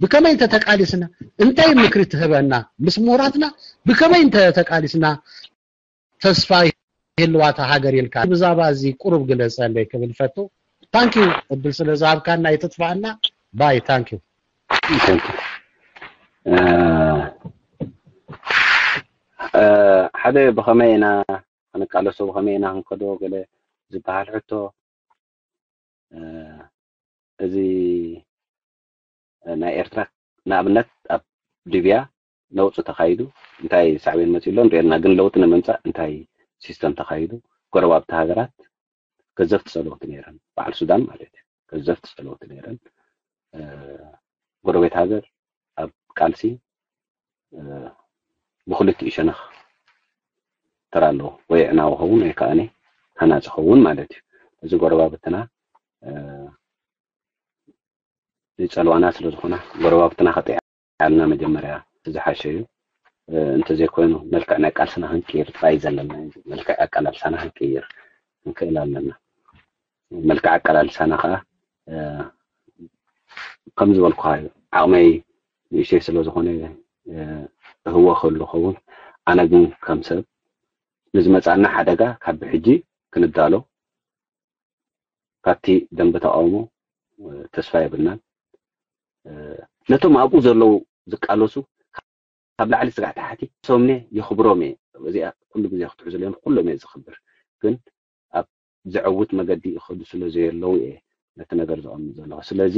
ብከመይ እንተተቃሊስና እንታይ ምክሪ ትህበና? ምስ ምሁራትና ብከመይ እንተተቃሊስና ተስፋ ይህልዋታ ሃገር ኢልካ ብዛባ እዚ ቁሩብ ግለጸለይ ክብል ፈቱ። ታንኪዩ እድል ስለ ዝሃብካና ይትጥፋኣና ባይ ታንኪዩ። ሓደ ብኸመይ ኢና ክንቃለሶ፣ ብኸመይ ኢና ክንከዶ ገለ ዝበሃል ሕቶ፣ እዚ ናይ ኤርትራ ንኣብነት ኣብ ሊብያ ነውፂ ተኻይዱ እንታይ ሳዕቤን መፂኡ ኣሎ ንሪኤና፣ ግን ለውጢ ንምምፃእ እንታይ ሲስተም ተኻይዱ? ጎረባብቲ ሃገራት ገዘፍቲ ፀለውቲ ነይረን፣ በዓል ሱዳን ማለት እዩ። ገዘፍቲ ፀለውቲ ነይረን። ጎረቤት ሃገር ኣብ ቃልሲ ብክልቲኡ ሸነኽ ተራ ኣለዎ፣ ወይ ዕናዊ ኸውን ወይ ከዓኒ ሃናፂ ኸውን ማለት እዩ። እዚ ጎረባብትና ይፀልዋና ስለ ዝኾና ጎረባብትና ከጥዕያልና መጀመርያ ዝሓሸ እዩ። እንተዘይኮይኑ መልክዕ ናይ ቃልስና ክንቅይር ጥራይ ዘለና እዩ። መልክዕ ኣቃላልሳና ክንቅይር ክንክእል ኣለና። መልክዕ ኣቃላልሳና ከዓ ከም ዝበልኩኻ እዩ። ዓቕመይ ንእሽተይ ስለ ዝኾነ እህወ ክህሉ ኸውን። ኣነ ግን ከም ሰብ ንዝመፃና ሓደጋ ካብ ብሕጂ ክንዳሎ ካብቲ ደንበ ተቃውሞ ተስፋ የብልናን። ነቶም ኣብኡ ዘለዉ ዝቃለሱ ካብ ላዕሊ ስጋዕ ታሕቲ ሶምኔ የኽብሮም እየ። እዚኣ ኩሉ ግዜ ክትሕዝለዮም ኩሎም እየ ዝኽብር። ግን ኣብ ዘዕውት መገዲ ይኸዱ ስለ ዘየለዉ እየ ነቲ ነገር ዘቐምጥ ዘለኹ። ስለዚ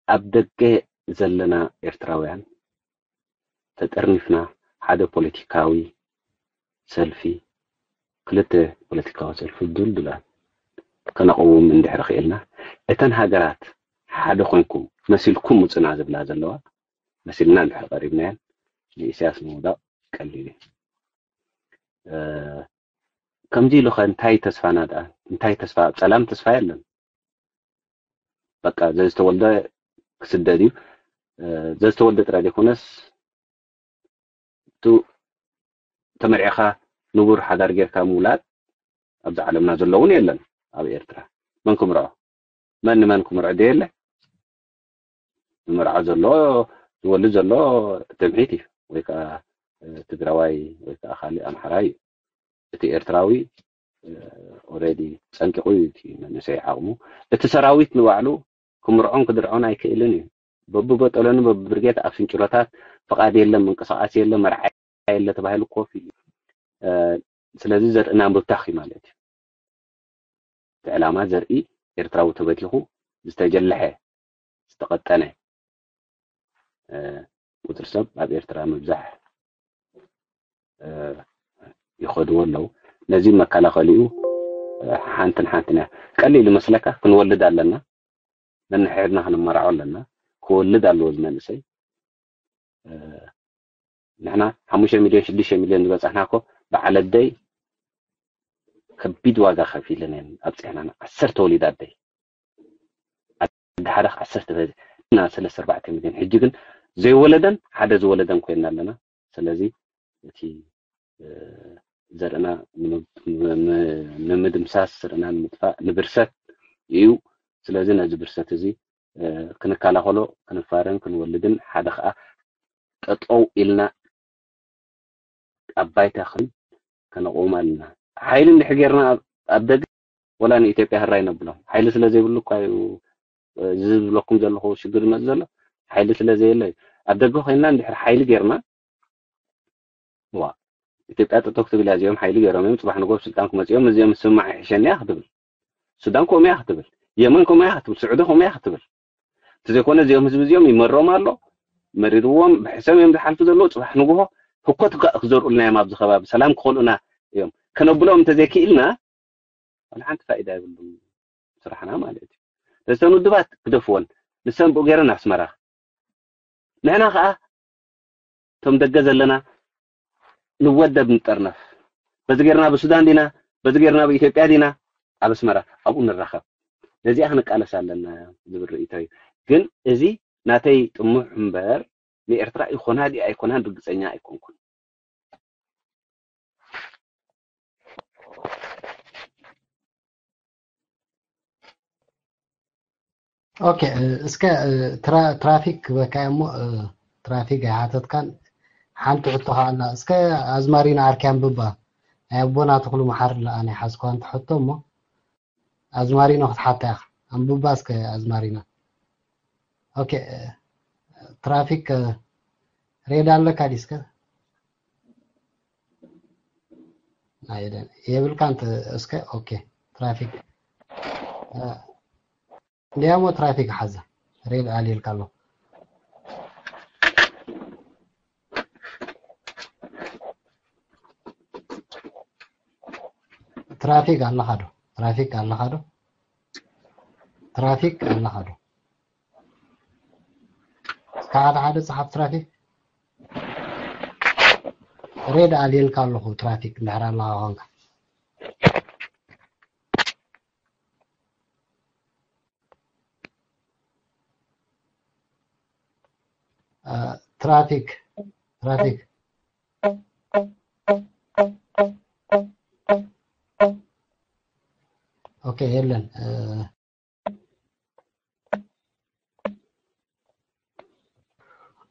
ኣብ ደገ ዘለና ኤርትራውያን ተጠርኒፍና ሓደ ፖለቲካዊ ሰልፊ፣ ክልተ ፖለቲካዊ ሰልፊ ድልዱላት ከነቕውም እንድሕር ክኢልና፣ እተን ሃገራት ሓደ ኮንኩም መሲልኩም ውፅና ዝብላ ዘለዋ መሲልና እንድሕር ቀሪብናየን ንኢሳያስ ምውዳቕ ቀሊል እዩ። ከምዚ ኢሉ ኸ እንታይ ተስፋና ደኣ? እንታይ ተስፋ? ኣብ ጸላም ተስፋ የለን። በቃ ዘዝተወልደ ክስደድ እዩ። ዘዝተወልደ ጥራይ ዘይኮነስ እቱ ተመርዒኻ ንቡር ሓዳር ጌርካ ምውላድ ኣብዚ ዓለምና ዘሎ እውን የለን። ኣብ ኤርትራ መን ክምርዖ? መን ንመን ክምርዖ? ደየለ ዝምርዖ ዘሎ ዝወልድ ዘሎ ትምሒት እዩ። ወይ ከዓ ትግራዋይ ወይ ከዓ ካሊእ ኣምሓራይ እዩ። እቲ ኤርትራዊ ኦረዲ ጸንቂቑ እዩ እቲ መንእሰይ ዓቕሙ። እቲ ሰራዊት ንባዕሉ ክምርዖን ክድርዖን ኣይክእልን እዩ። በብበጠለኑ በብብርጌት ኣብ ስንጭሮታት ፍቓድ የለን፣ ምንቅስቓስ የለን፣ መርዓ የለ ተባሂሉ ኮፍ ኢሉ። ስለዚ ዘርእና ምብታኽ እዩ ማለት እዩ። እቲ ዕላማ ዘርኢ ኤርትራዊ ተበቲኹ ዝተጀለሐ ዝተቐጠነ ቁፅሪ ሰብ ኣብ ኤርትራ ምብዛሕ ይኸድዎ ኣለዉ። ነዚ መከላኸሊኡ ሓንትን ሓንትን እያ። ቀሊል ይመስለካ? ክንወልድ ኣለና፣ ነንሕድና ክንመርዖ ኣለና። ክወልድ ኣለዎ እዚ መንእሰይ። ንሕና ሓሙሽተ ሚልዮን ሽዱሽተ ሚልዮን ዝበፃሕና እኮ በዓል ኣደይ ከቢድ ዋጋ ከፊለን እየን ኣብፅሕናና። ዓሰርተ ወሊዳ ኣደይ ኣደ ሓደ ዓሰርተ በዚ እና ሰለስተ ኣርባዕተ ሚልዮን ሕጂ ግን ዘይወለደን ሓደ ዝወለደን ኮይና ኣለና። ስለዚ እቲ ዘርእና ንምድምሳስ፣ ዘርእና ንምጥፋእ፣ ንብርሰት እዩ። ስለዚ ነዚ ብርሰት እዚ ክንከላኸሎ ክንፋረን ክንወልድን ሓደ ከዓ ጠጠው ኢልና ኣብ ባይታ ክን ከነቆም ኣለና። ሓይሊ እንድሕር ጌርና ኣብ ደገ ወላ ንኢትዮጵያ ህራይ ነብሎም። ሓይሊ ስለ ዘይብሉ እኳ እዩ እዚ ዝብለኩም ዘለኹ ሽግር ይመጽእ ዘሎ። ሓይሊ ስለ ዘየለ እዩ። ኣብ ደገ ኮይንና እንድሕር ሓይሊ ጌርና ዋ ኢትዮጵያ ጠጠው ክትብል እያ። እዚኦም ሓይሊ ገይሮም እዮም፣ ፅባሕ ንጎ ስልጣን ክመፅኦም፣ እዚኦም ስማዕ ይሕሸኒ እያ ክትብል። ሱዳን ከምኡ እያ ክትብል፣ የመን ከምኡ እያ ክትብል፣ ስዑዲ ከምኡ እያ ክትብል። እንተዘይኮነ እዚኦም ህዝቢ እዚኦም ይመሮም ኣሎ፣ መሪርዎም ብሕሰም እዮም ዝሓልፉ ዘለዉ። ፅባሕ ንግሆ ህኮት ክዘርኡልና እዮም ኣብዚ ከባቢ፣ ሰላም ክኸልኡና እዮም። ከነብሎም እንተዘይክኢልና ዋላ ሓንቲ ፋይዳ የብሉን ስራሕና ማለት እዩ። እተን ውድባት ግደፍወን፣ ንሰን ብኡ ገይረን ኣስመራ። ንሕና ከዓ እቶም ደገ ዘለና ንወደብ ንጠርነፍ። በዚ ገይርና ብሱዳን ዲና፣ በዚ ገይርና ብኢትዮጵያ ዲና፣ ኣብ ኣስመራ ኣብኡ ንራኸብ። ነዚኣ ክንቃለስ ኣለና ዝብል ርእይቶ እዩ። ግን እዚ ናተይ ጥሙሕ እምበር ንኤርትራ ይኾና ድዩ ኣይኮናን ርግጸኛ ኣይኮንኩን። ኦኬ፣ እስከ ትራፊክ ክበካ እሞ፣ ትራፊክ ኣይሓተትካን። ሓንቲ ሕቶ ከኣላ እስከ፣ ኣዝማሪኖ ዓርኪ ኣንብባ። ናይ ኣቦና ተኽሉ መሓሪ ለኣ ናይ ሓዝኳ እንተ ሕቶ እሞ፣ ኣዝማሪኖ ክትሓታ ኢኻ። ኣንብባ እስከ ኣዝማሪኖ። ኦኬ፣ ትራፊክ ሬድ ኣለካ ዲስከ? የብልካ እንተ እስከ። ኦኬ፣ ትራፊክ እንዲያሞ ትራፊክ ሓዛ። ሬድ ኣልየልካ ኣሎ። ትራፊክ ኣለኻ ዶ? ትራፊክ ኣለኻ ዶ? ትራፊክ ኣለኻ ዶ? እስከ ሓደ ሓደ ጸሓፍ ትራፊክ። ሬድ ኣልየልካ ኣለኹ፣ ትራፊክ እንድሕር ኣለኻ ኾንካ። ትራፊክ፣ ትራፊክ። ኦኬ፣ የለን።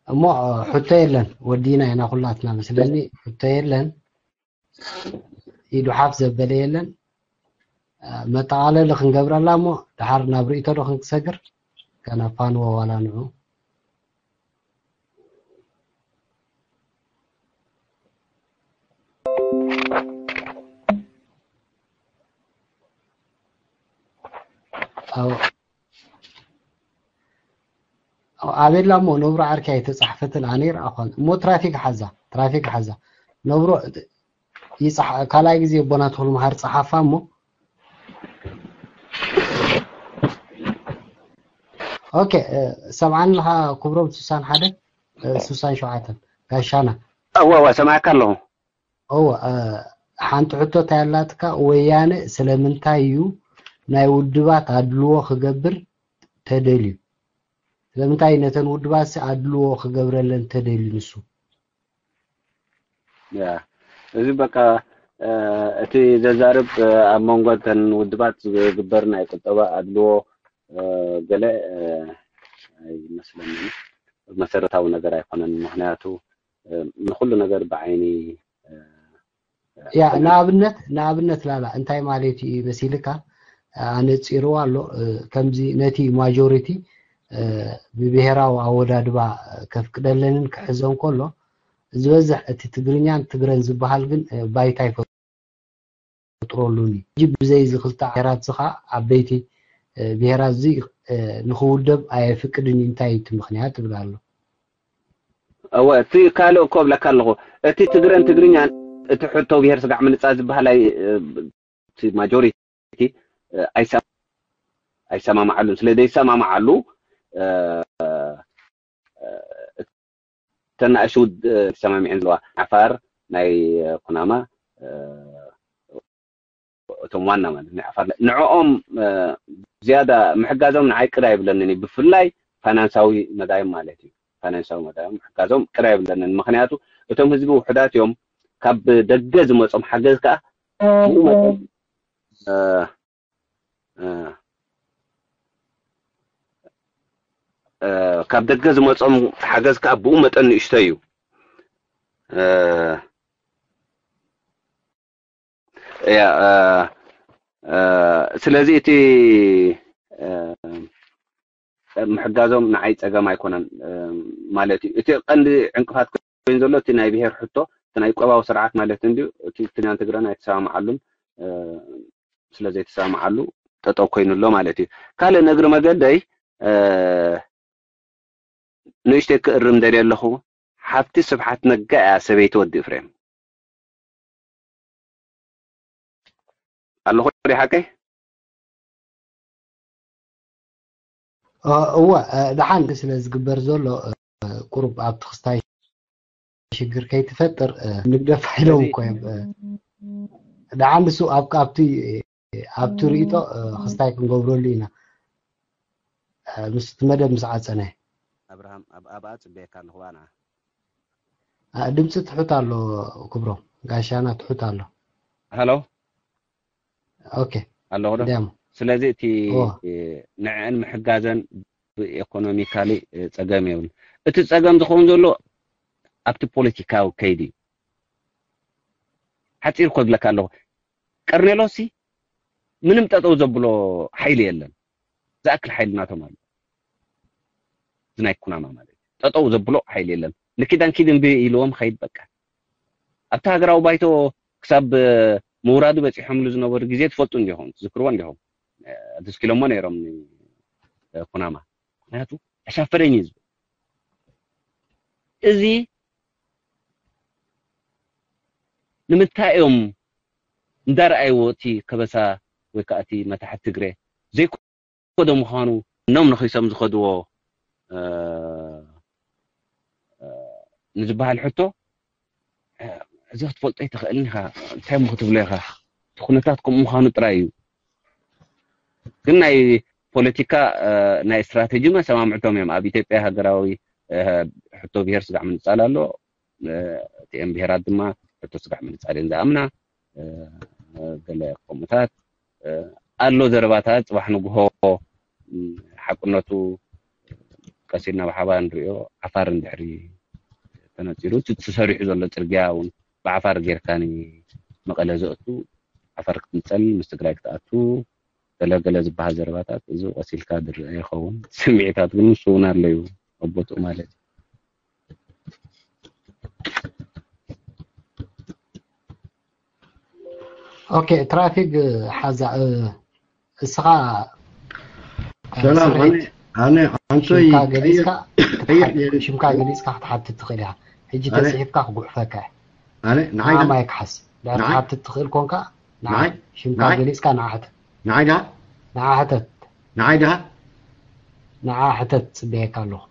እሞ ሕቶ የለን፣ ወዲና ኢና ኩላትና መስለኒ። ሕቶ የለን፣ ኢዱ ሓፍ ዘበለ የለን። መጠቓለሊ ክንገብረላ እሞ፣ ደሓር ናብ ርእይቶ ዶ ክንሰግር? ከነፋንዎ ዋላ ንዑ። ኣቤላ እሞ ነብሮ ዓርኪ ኣይተጻሕፈትን ኣነ ይርኣኾን እሞ ትራፊክ ሓዛ፣ ትራፊክ ሓዛ። ነብሮ ይጻሕ-፣ ካልኣይ ግዜ ኣቦና ተኽሉ መሓሪ ጸሓፋ እሞ። ኦኬ፣ ሰምዓኒ ኣለኻ ክብሮም? ስሳን ሓደ፣ ስሳን ሸውዓተን ጋሻና። እወ፣ እወ፣ ሰማዕካ ኣለኹ። እወ፣ ሓንቲ ሕቶ እንታይ ኣላትካ? ወያነ ስለምንታይ እዩ ናይ ውድባት ኣድልዎ ክገብር ተደልዩ? ስለምንታይ ነተን ውድባትሲ ኣድልዎ ክገብረለን ተደልዩ ንሱ? ያ፣ እዚ በቃ፣ እ፣ እቲ ዘዛርብ፣ እ፣ ኣብ መንጎ እተን ውድባት ዝግበር ናይ ቁጠባ ኣድልዎ፣ እ፣ ገለ፣ እ፣ ኣይመስለንን። መሰረታዊ ነገር ኣይኮነን። ምኽንያቱ፣ እ፣ ንኹሉ ነገር ብዓይኒ፣ እ፣ ያ፣ ንኣብነት፣ ንኣብነት ላላ እንታይ ማለት እዩ መሲልካ? ኣነጺርዋ ኣሎ፣ እ፣ ከምዚ ነቲ ማጆሪቲ፣ እ፣ ብብሄራዊ ኣወዳድባ ከፍቅደለንን ክሕዘን ከሎ፣ ዝበዝሕ እቲ ትግርኛን ትግረን ዝበሃል ግን፣ እ፣ ባይታ ይፈጥረሉን እዩ። ሕጂ ብዘይ እዚ ክልተ ብሄራት እዚ ኸኣ ዓበይቲ፣ እ፣ ብሄራት እዚ፣ እ፣ ንኽውደብ ኣየፍቅድን እዩ። እንታይ እዩ እቲ ምኽንያት ትብል ኣሎ? እወ፣ እቲ ካልእ እኮ እብለካ ኣለኹ። እቲ ትግረን ትግርኛን እቲ ሕቶ ብሄር ስጋዕ ምንጻል ዝበሃል ኣይ-፣ እ፣ እቲ ማጆሪቲ፣ እ፣ ኣይሰ-፣ ኣይሰማማዓሉን። ስለ ዘይሰማማዓሉ፣ እ፣ እተን ንኣሽቱ ውድ-፣ እ፣ ተሰማሚዐን ዘለዋ ዓፋር፣ ናይ፣ እ፣ ኩናማ፣ እ፣ እቶም ዋና ማለት ናይ ዓፋር፣ ንዕኦም፣ እ፣ ዝያዳ ምሕጋዞም ንዓይ ቅር ኣይብለንን እዩ። ብፍላይ ፋይናንሳዊ መዳዮም ማለት እዩ። ፋይናንሳዊ መዳዮም ምሕጋዞም ቅር ኣይብለንን። ምኽንያቱ እቶም ህዝቢ ውሑዳት እዮም። ካብ ደገ ዝመጾም ሓገዝ ከኣ ብኡ መጠን፣ እ፣ እ፣ እ፣ ካብ ደገ ዝመጾም ሓገዝ ከኣ ብኡ መጠን ንእሽቶ እዩ። እ፣ እያ፣ እ፣ እ፣ ስለዚ እቲ፣ እ፣ ምሕጋዞም ንዓይ ጸገም ኣይኮነን፣ እ፣ ማለት እዩ። እቲ ቀንዲ ዕንቅፋት ኮይኑ ዘሎ እቲ ናይ ብሄር ሕቶ እቲ ናይ ቆባዊ ስርዓት ማለት እንድዩ። እቲ ትግርኛን ትግረን ኣይተሰማምዓሉን። ስለ ዘይተሰማምዓሉ ጠጠው ኮይኑ ኣሎ ማለት እዩ። ካልእ ነግሪ መገደይ ንእሽተይ ክእርም ደልየ ኣለኹ። ሓፍቲ ስብሓት ነጋ እያ ሰበይቲ ወዲ እፍሬም። ኣለኹ ዲ ሓቀይ? እወ፣ ደሓን ስለ ዝግበር ዘሎ ቁሩብ ኣብቲ ክስታይ ሽግር ከይትፈጥር ንግደፍ ኢሎም እኮ እዮም። ደሓን ንሱ ኣብቲ ኣብቲ ርእይቶ ክስታይ ክንገብረሉ ኢና። ምስቲ መደብ ምስ ዓፀነ። ኣብርሃም ኣብኣ ጽበየካ ኣለኹ ኣና። ድምፂ ትሑት ኣሎ ክብሮም፣ ጋሻና ትሑት ኣሎ። ሃሎ ኦኬ ኣለኹ ዶ? ስለዚ እቲ ንዕን ምሕጋዘን ብኢኮኖሚካሊ ጸገም የብሉ። እቲ ጸገም ዝኸውን ዘሎ ኣብቲ ፖለቲካዊ ከይዲ እዩ። ሓፂር ኮ ዝብለካ ኣለኹ። ቀርኔሎሲ ምንም ጠጠው ዘብሎ ሓይሊ የለን። ዝኣክል ሓይሊ ናቶም ኣሎ። ዝናይ ኩናማ ማለት እዩ። ጠጠው ዘብሎ ሓይሊ የለን። ንኪዳን ኪድ እምቢ ኢልዎም ኸይድ በቃ። ኣብቲ ሃገራዊ ባይቶ ክሳብ ምውራዱ በፂሖምሉ ዝነበሩ ግዜ ትፈልጡ እንዲኹም፣ ትዝክርዎ እንዲኹም። ኣድስኪሎሞ ነይሮም ኩናማ። ምክንያቱ ኣሻፈረኝ ህዝቢ እዚ ንምንታይ እዮም እንዳረኣይዎ እቲ ከበሳ ወይ ከዓ እቲ መታሕት ትግረ ዘይኮዶ ምዃኑ ኖም ነኺሶም ዝኸድዎ ንዝበሃል ሕቶ እዚ ክትፈልጦ ኣይትኽእልን ኢኻ። እንታይ ሞ ክትብሎ ኢኻ? እቲ ኩነታት ከምኡ ምዃኑ ጥራይ እዩ። ግን ናይ ፖለቲካ ናይ ስትራቴጂ መሰማምዕቶም እዮም። ኣብ ኢትዮጵያ ሃገራዊ ሕቶ ብሄር ስጋዕ ምንጻል ኣሎ። እቲኤን ብሄራት ድማ ሕቶ ስጋዕ ምንጻል እየን ዝኣምና። ገለ ከምኡታት ኣሎ ዘረባታት ጽባሕ ንግሆ ሓቅነቱ ቀሲልና ብሓባር ንሪኦ። ዓፋር እንድሕሪ ተነጺሩ እቲ ተሰሪሑ ዘሎ ጽርግያ እውን ብዓፋር ጌርካ ንመቐለ ዘእቱ ዓፋር ክትንጸል ምስ ትግራይ ክትኣቱ ገለገለ ዝበሃል ዘረባታት እዚ ቀሲልካ ዝረአ ይኸውን። ስምዒታት ግን ምስ እውን ኣለዩ ኣብ ቦትኡ ማለት እዩ። ኦኬ ትራፊክ ሓዛ እስኻ ሰላም ኣነ ኣነ ኣንቶይ ሽምካ ገሊጽካ ክትሓትት ትኽእል ኢኻ። ሕጂ ተስሒፍካ ክጉሕፈካ ኣነ ንዓይ ማይ ክሓስ ክትሓትት ትኽእል ኮንካ ንዓይ ሽምካ ገሊጽካ ንዓ ሕተት ንዓይ ዳ ንዓ ሕተት ንዓይ ዳ ንዓ ሕተት ጽበየካ ኣለኹ።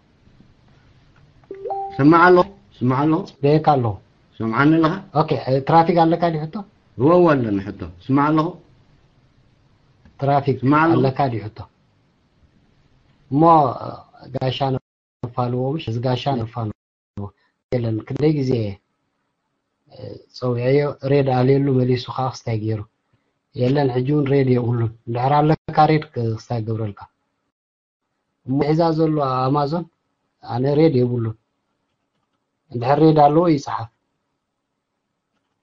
ስማዕ ኣለኹ ስማዕ ኣለኹ ጽበየካ ኣለኹ። ሰምዓኒ ኣለኻ? ኦኬ ትራፊክ ኣለካ ድዩ ሕቶ? እወ እወ ኣለኒ ሕቶ። ስማዕ ኣለኹ። ትራፊክ ኣለካ ድዩ ሕቶ? እሞ ጋሻ ነፋልዎ ምሽ እዚ ጋሻ ነፋልዎ የለን። ክንደይ ግዜ ጸዊዐዮ ሬድ ኣልየሉ መሊሱ ከዓ ክስታይ ገይሩ የለን። ሕጂ እውን ሬድ የብሉን። እንድሕር ኣለካ ሬድ ክስታይ ገብረልካ። እሞ ሒዛ ዘሎ ኣማዞን ኣነ ሬድ የብሉን። እንድሕር ሬድ ኣለዎ ይጽሓፍ።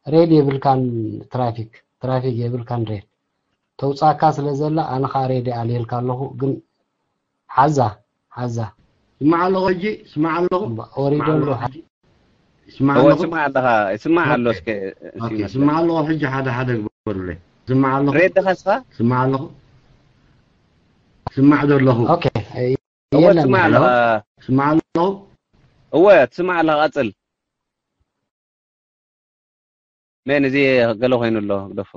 ሬድ የብልካን ትራፊክ ትራፊክ የብልካን ሬድ ተውጻካ ስለ ዘላ ኣነ ከኣ ሬድ ኣልየልካ ኣለኹ። ግን ሓዛ ሓዛ ስማዕ ኣለኹ ሕጂ ስማዕ ኣለኹ ወሪዶ ኣሎ። ስማዕ ኣለኹ ስማዕ ኣለኻ ስማዕ ኣሎ እስከ ስማዕ ኣለኹ ሕጂ ሓደ ሓደ ግበሩለይ። ስማዕ ኣለኹ ሬድ ድኻ እስኻ ስማዕ ኣለኹ ስማዕ ዶ ኣለኹ ኦኬ እወ የለን ትስማዕ ኣለኻ ስማዕ ኣለኹ እወ ትስማዕ ኣለኻ ቀጽል መን እዚ ገለ ኮይኑ ኣሎ ግደፎ።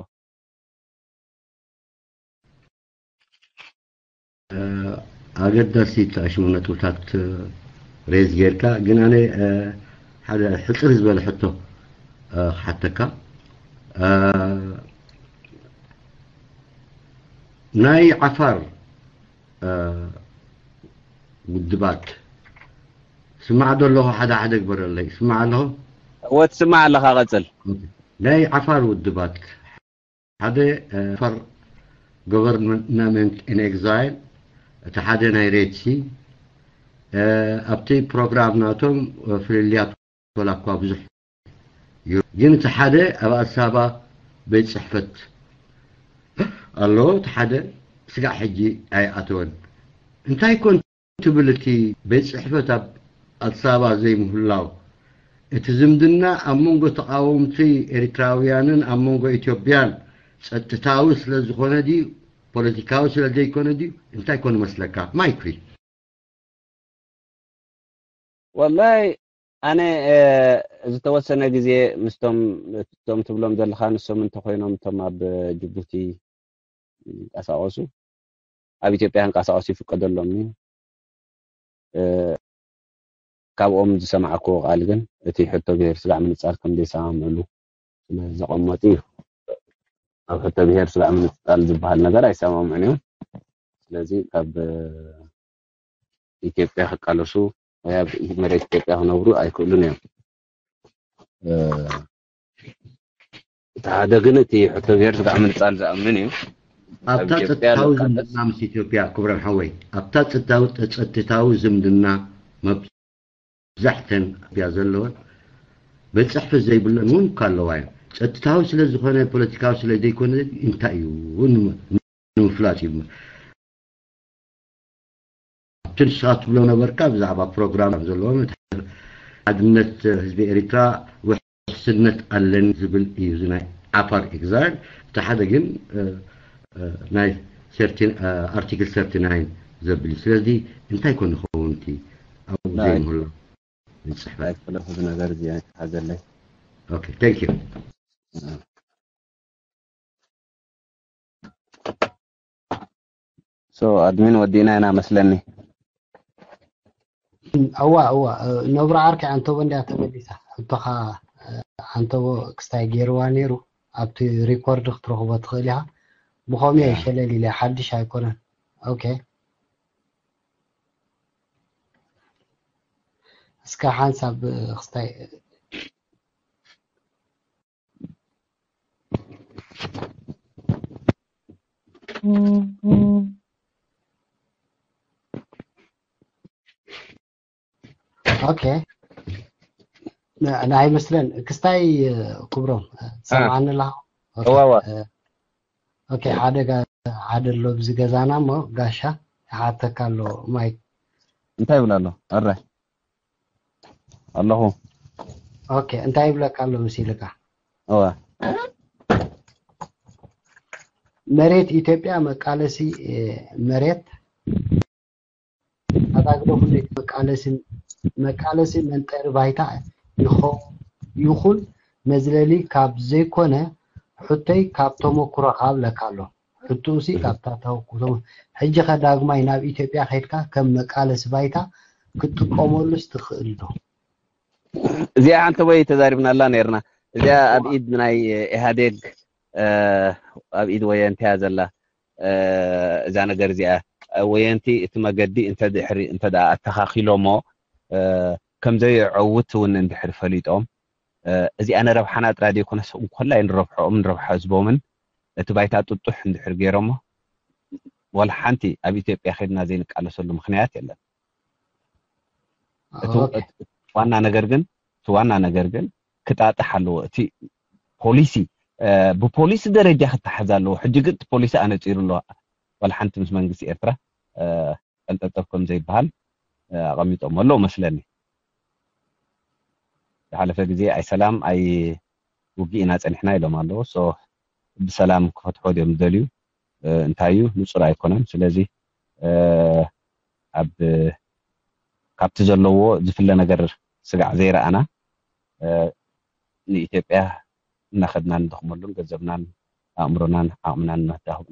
ኣገዳሲ ተኣሽሙ ነጥብታት ሬዝ ጌርካ ግን ኣነ ሓደ ሕፅር ዝበለ ሕቶ ክሓተካ ናይ ዓፋር ውድባት ስማዕ ዶ ኣለኹ ሓደ ሓደ ግበረለይ ስማዕ ኣለኹ እወ ትስማዕ ኣለኻ ቀፅል ናይ ዓፋር ውድባት ሓደ ዓፋር government in exile እቲ ሓደ ናይ ሬድሲ ኣብቲ ፕሮግራም ናቶም ፍልልያት ወላ እኳ ብዙሕ ግን እቲ ሓደ ኣብ ኣዲስ ኣበባ ቤት ፅሕፈት ኣሎ እቲ ሓደ ስጋዕ ሕጂ ኣይኣተወን እንታይ ኮን ትብል እቲ ቤት ፅሕፈት ኣብ ኣዲስ ኣበባ ዘይምህላው እቲ ዝምድና ኣብ መንጎ ተቓወምቲ ኤርትራውያንን ኣብ መንጎ ኢትዮጵያን ጸጥታዊ ስለ ዝኾነ ድዩ፣ ፖለቲካዊ ስለ ዘይኮነ ድዩ፣ እንታይ ኮን መስለካ? ማይክሪ። ወላሂ ኣነ ዝተወሰነ ግዜ ምስቶም እቶም ትብሎም ዘለኻ ንሶም እንተኮይኖም እቶም ኣብ ጅቡቲ ይንቀሳቀሱ ኣብ ኢትዮጵያ ክንቀሳቀሱ ይፍቀደሎም እዩ። ካብኦም ዝሰማዕክዎ ቃል ግን እቲ ሕቶ ብሄር ስጋዕ ምንጻል ከም ዘይሰማምዕሉ ስለ ዘቐመጡ እዩ። ኣብ ሕቶ ብሄር ስጋዕ ምንጻል ዝበሃል ነገር ኣይሰማምዑን እዮም። ስለዚ ካብ ኢትዮጵያ ክቃለሱ ወይ ኣብ መሬት ኢትዮጵያ ክነብሩ ኣይክእሉን እዮም። እቲ ሓደ ግን እቲ ሕቶ ብሄር ስጋዕ ምንጻል ዝኣምን እዩ። ኣብታ ጸጥታዊ ዝምድና ምስ ኢትዮጵያ ክብረን ሓወይ ኣብታ ጸጥታዊ ዝምድና መብዛሕተን ኢትዮጵያ ዘለወን በጽሕፊ ዘይብለን እውን እኳ ኣለዋ እየን። ጸጥታዊ ስለ ዝኾነ ፖለቲካዊ ስለ ዘይኮነ እንታይ እዩ ንምፍላጥ እዩ። ኣብቲ ንስኻ ትብሎ ነበርካ ብዛዕባ ፕሮግራም ዘለዎም ሓድነት ህዝቢ ኤሪትራ ውሕስነት ኣለኒ ዝብል እዩ እዚ ናይ ዓፋር ኤግዛይል። እቲ ሓደ ግን ናይ ኣርቲክል ሰርቲናይን ዘብል እዩ። ስለዚ እንታይ ኮን ይኸውን እቲ ኣብኡ ዘይምህሎ? ጽሕፈት እዚ ነገር እዚ ሓዘለይ። Okay, thank you. So ኣድሚን ወዲእና ኢና መስለኒ። እዋ እዋ ነብሮ ዓርከይ ኣንተቦ እንድያ ተመሊሳ ሕቶኻ። ኣንተቦ ክስታይ ገይርዋ ነይሩ ኣብቲ ሪኮርድ ክትረኽቦ ትኽእል ኢኻ። ብኸምኡ እየ ሸለል ኢለ ሓድሽ ኣይኮነን። ኦኬ እስከ ሓንሳብ ክስታይ ኦኬ ናይ መስለን ክስታይ ክብሮም ትሰምዓኒ ኣለኻ? እዋ እዋ ኦኬ ሓደ ሓደ ኣሎ ብዚ ገዛና እሞ ጋሻ ይሓተካ ኣሎ ማይክ እንታይ ይብል ኣሎ? ኣረ ኣለኹ ኦኬ እንታይ ይብለካ ኣሎ መሲልካ? እዋ መሬት ኢትዮጵያ መቃለሲ መሬት ኣዳግዶ ኩለይቲ መቃለሲ መቃለሲ መንጠሪ ባይታ ይኾ ይኹን መዝለሊ ካብ ዘይኮነ ሕቶይ ካብ ተመኩሮ ካብ ለካ ኣሎ ሕቱሲ ካብታ ተወኩቶም ሕጂ ከዳግማይ ናብ ኢትዮጵያ ከድካ ከም መቃለሲ ባይታ ክትጥቀመሉስ ትኽእል ዶ? እዚኣ ሓንቲ ወይ ተዛሪብናላ ነርና። እዚኣ ኣብ ኢድ ናይ ኢህኣዴግ ኣብ ኢድ ወየንቲያ ዘላ እዛ ነገር እዚኣ ወየንቲ እቲ መገዲ እንተ ድሕሪ እንተ ኣተኻኺሎሞ ከም ዘየዐውት እውን እንድሕር ፈሊጦም እዚኣ ንረብሓና ጥራይ ዘይኮነስ እንኮላይ ንረብሐኦም ንረብሓ ህዝቦምን እቲ ባይታ ጥጡሕ እንድሕር ገይሮሞ ዋላ ሓንቲ ኣብ ኢትዮጵያ ከድና ዘይንቃለሰሉ ምክንያት የለን። ዋና ነገር ግን እቲ ዋና ነገር ግን ክጣጥሕ ኣለዎ። እቲ ፖሊሲ ብፖሊሲ ደረጃ ክተሓዝ ኣለዎ። ሕጂ ግን እቲ ፖሊሲ ኣነፂሩ ኣለዋ። ዋላ ሓንቲ ምስ መንግስቲ ኤርትራ ቀልጠጠብ ከም ዘይበሃል ኣቐሚጦም ኣለዉ መስለኒ። ዝሓለፈ ግዜ ኣይ ሰላም ኣይ ውግእ ኢና ጸኒሕና ኢሎም ኣለዉ። ሶ ብሰላም ክፈትሖ ድዮም ዝደልዩ? እንታይ እዩ ንጹር ኣይኮነን። ስለዚ ኣብ ካብቲ ዘለዎ ዝፍለ ነገር ስጋዕ ዘይረኣና ንኢትዮጵያ እናኸድና ንደኽመሉን ገንዘብናን ኣእምሮናን ዓቕምናን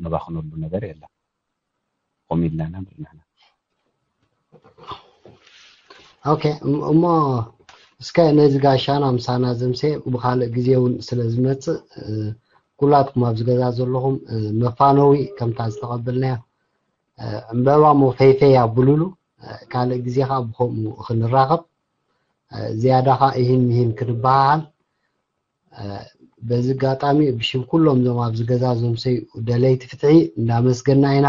ነባኽነሉ ነገር የለን። ከምኡ ኢልና ኢና ንርኢ ንሕና። ኦኬ እሞ እስከ ነዚ ጋሻና ምሳና ዘምሴ ብካልእ ግዜ እውን ስለ ዝመፅእ ኩላትኩም ኣብዚ ገዛ ዘለኹም መፋነዊ ከምታ ዝተቐበልናዮ ዕምበባ ሞ ፈይፈይ ኣብሉሉ ካልእ ግዜ ከዓ ብከምኡ ክንራኸብ ዝያዳ ከዓ ይህን ምሂን ክንበሃሃል በዚ ኣጋጣሚ ብሽም ኩሎም ዞም ኣብዚ ገዛ ዞም ሰይ ደለይቲ ፍትሒ እንዳመስገና ኢና።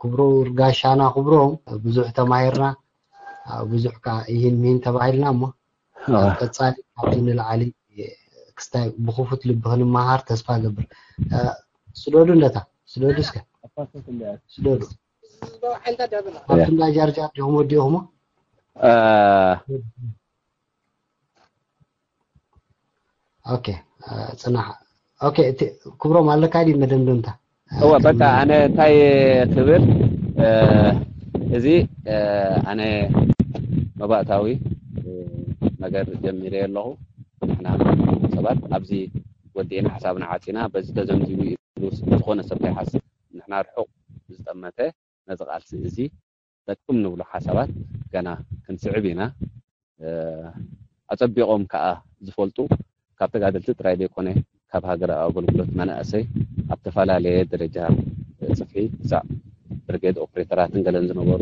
ክብሩ ጋሻና ክብሮም ብዙሕ ተማሂርና ብዙሕ ከዓ ይህን ሚን ተባሂልና እሞ ኣብ ቀፃሊ ካብዚ ንላዕሊ ክስታይ ብክፉት ልቢ ክንመሃር ተስፋ ገብር። ስደዱ እንደታ ስደዱ እስከ ስደዱ ኣብቲ እንዳ ጃርጃር ዲኹም ወዲኹሞ ኦኬ፣ እ፣ ጽናሕ። ኦኬ፣ እቲ ክብሮም ኣለካ ድዩ መደምደምታ? እወ፣ በቃ ኣነ እንታይ ክብል፣ እ፣ እዚ፣ እ፣ ኣነ መባእታዊ፣ እ፣ ነገር ጀሚረ ኣለኹ። ንሕና ሰባት ኣብዚ ወዲእና ሓሳብና ዓጺና በዚ ተዘምዚሙ ኢሉ ዝኾነ ሰብ ከይሓስብ፣ ንሕና ርሑቕ ዝጠመተ ነዚ ቃልሲ እዚ ጠቅም ንብሎ ሓሳባት ገና ክንስዕብ ኢና። እ፣ ኣጸቢቖም ከኣ ዝፈልጡ ካብ ተጋደልቲ ጥራይ ዘይኮነ ካብ ሃገራዊ ኣገልግሎት መናእሰይ ኣብ ተፈላለየ ደረጃ ጽፍሒ ክሳዕ ብርጌድ ኦፕሬተራትን ገለን ዝነበሩ፣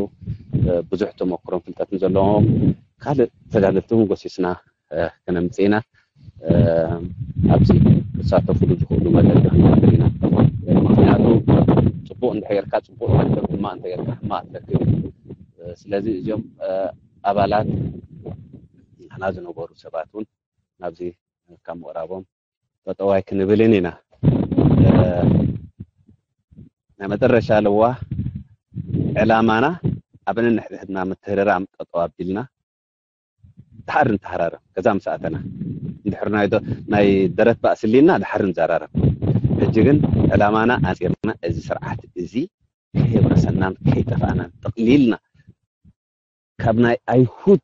እ፣ ብዙሕ ተመክሮን ፍልጠትን ዘለዎም ካልእ ተጋደልቲ እውን ጎሲስና፣ እ፣ ክነምጽእ ኢና። እ፣ ኣብዚ ክሳተፉሉ ዝኽእሉ መገዲ ክንፈጥር ኢና። ምክንያቱ ጽቡቕ እንድሕር ጌርካ ጽቡቕ ትረክብ፣ ሕማቕ እንተ ጌርካ ሕማቕ ትረክብ። እ፣ ስለዚ እዚኦም፣ እ፣ ኣባላት ንሕና ዝነበሩ ሰባት እውን ናብዚ ካብ ምቕራቦም ጠጠዋይ ክንብልን ኢና። እ፣ ናይ መጨረሻ ለዋ ዕላማና ኣብ ነንሕድሕድና ምትህርራም ጠጠው ኣቢልና ድሓር ንተሃራረም። ከዛ ምስ ኣተና እንድሕር ናይ ዶ-፣ ናይ ደረት ባእሲ ሊና ድሓር ንዘራረብ። ሕጂ ግን ዕላማና ኣንጺርና እዚ ስርዓት እዚ ከየብረሰናን ከይጠፋእናን ጠቕሊልና ካብ ናይ ኣይሁድ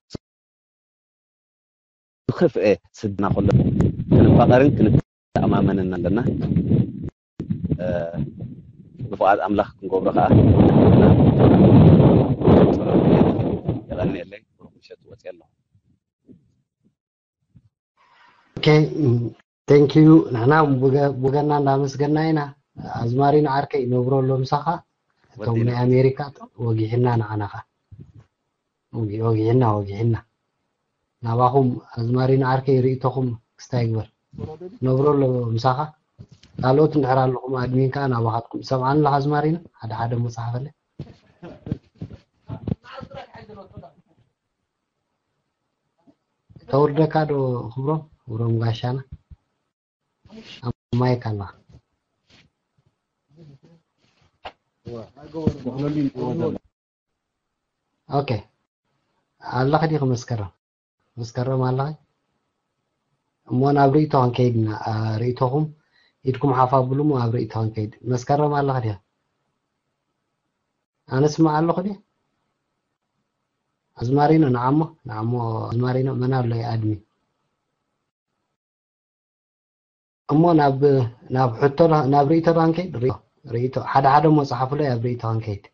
ዝኸፍአ ስድና ከሎ ክንፋቐርን ክንተኣማመንን ኣለና። እ፣ ብፍቓድ ኣምላኽ ክንገብሮ ከዓ ጸሎት የቐንየለይ። ብሩኽ ምሸት ወፅየ ኣለኹ። ኦኬ፣ ቴንክ ዩ። ንሕና ብገ-፣ ብወገንና እንዳመስገና ኢና። ኣዝማሪኖ ዓርከይ ነብሮ ኣሎ ምሳኻ። እቶም ናይ ኣሜሪካ ወጊሕና ንዓናኻ። ወጊ-፣ ወጊሕና፣ ወጊሕና። ናባኹም ኣዝማሪኖ ዓርከይ ርእይቶኹም ክስታይ ይግበር። ነብሮ ኣሎ ምሳኻ። ካልኦት እንድሕር ኣለኹም ኣድሚን ከኣ ናባኻትኩም። ሰምዓኒ ኣለኻ ኣዝማሪኖ? ሓደ ሓደ እሞ ጸሓፈለይ። ተውርደካ ዶ ክብሮም? ክብሮም ጋሻና። ኣብ ማይክ ኣላ። ኦኬ። ኣለኺ ዲኺ መስከረም? መስከረም ኣለኺ? እሞ ናብ ርእይቶ ክንከይድ ኢና። አ፣ ርእይቶኹም ኢድኩም ሓፍ ኣብሉ እሞ ኣብ ርእይቶ ክንከይድ። መስከረም ኣለኺ ዲኺ? ኣነ ስማዕ ኣለኹ ድየ? ኣዝማሪኖ፣ ንዓሞ፣ ንዓሞ ኣዝማሪኖ መን ኣሎ ይኣድሚ? እሞ ናብ፣ ናብ ሕቶ ዶ-፣ ናብ ርእይቶ ዶ ክንከይድ? ርእይቶ፣ ርእይቶ፣ ሓደ ሓደ እሞ ጸሓፉለይ ኣብ ርእይቶ ክንከይድ።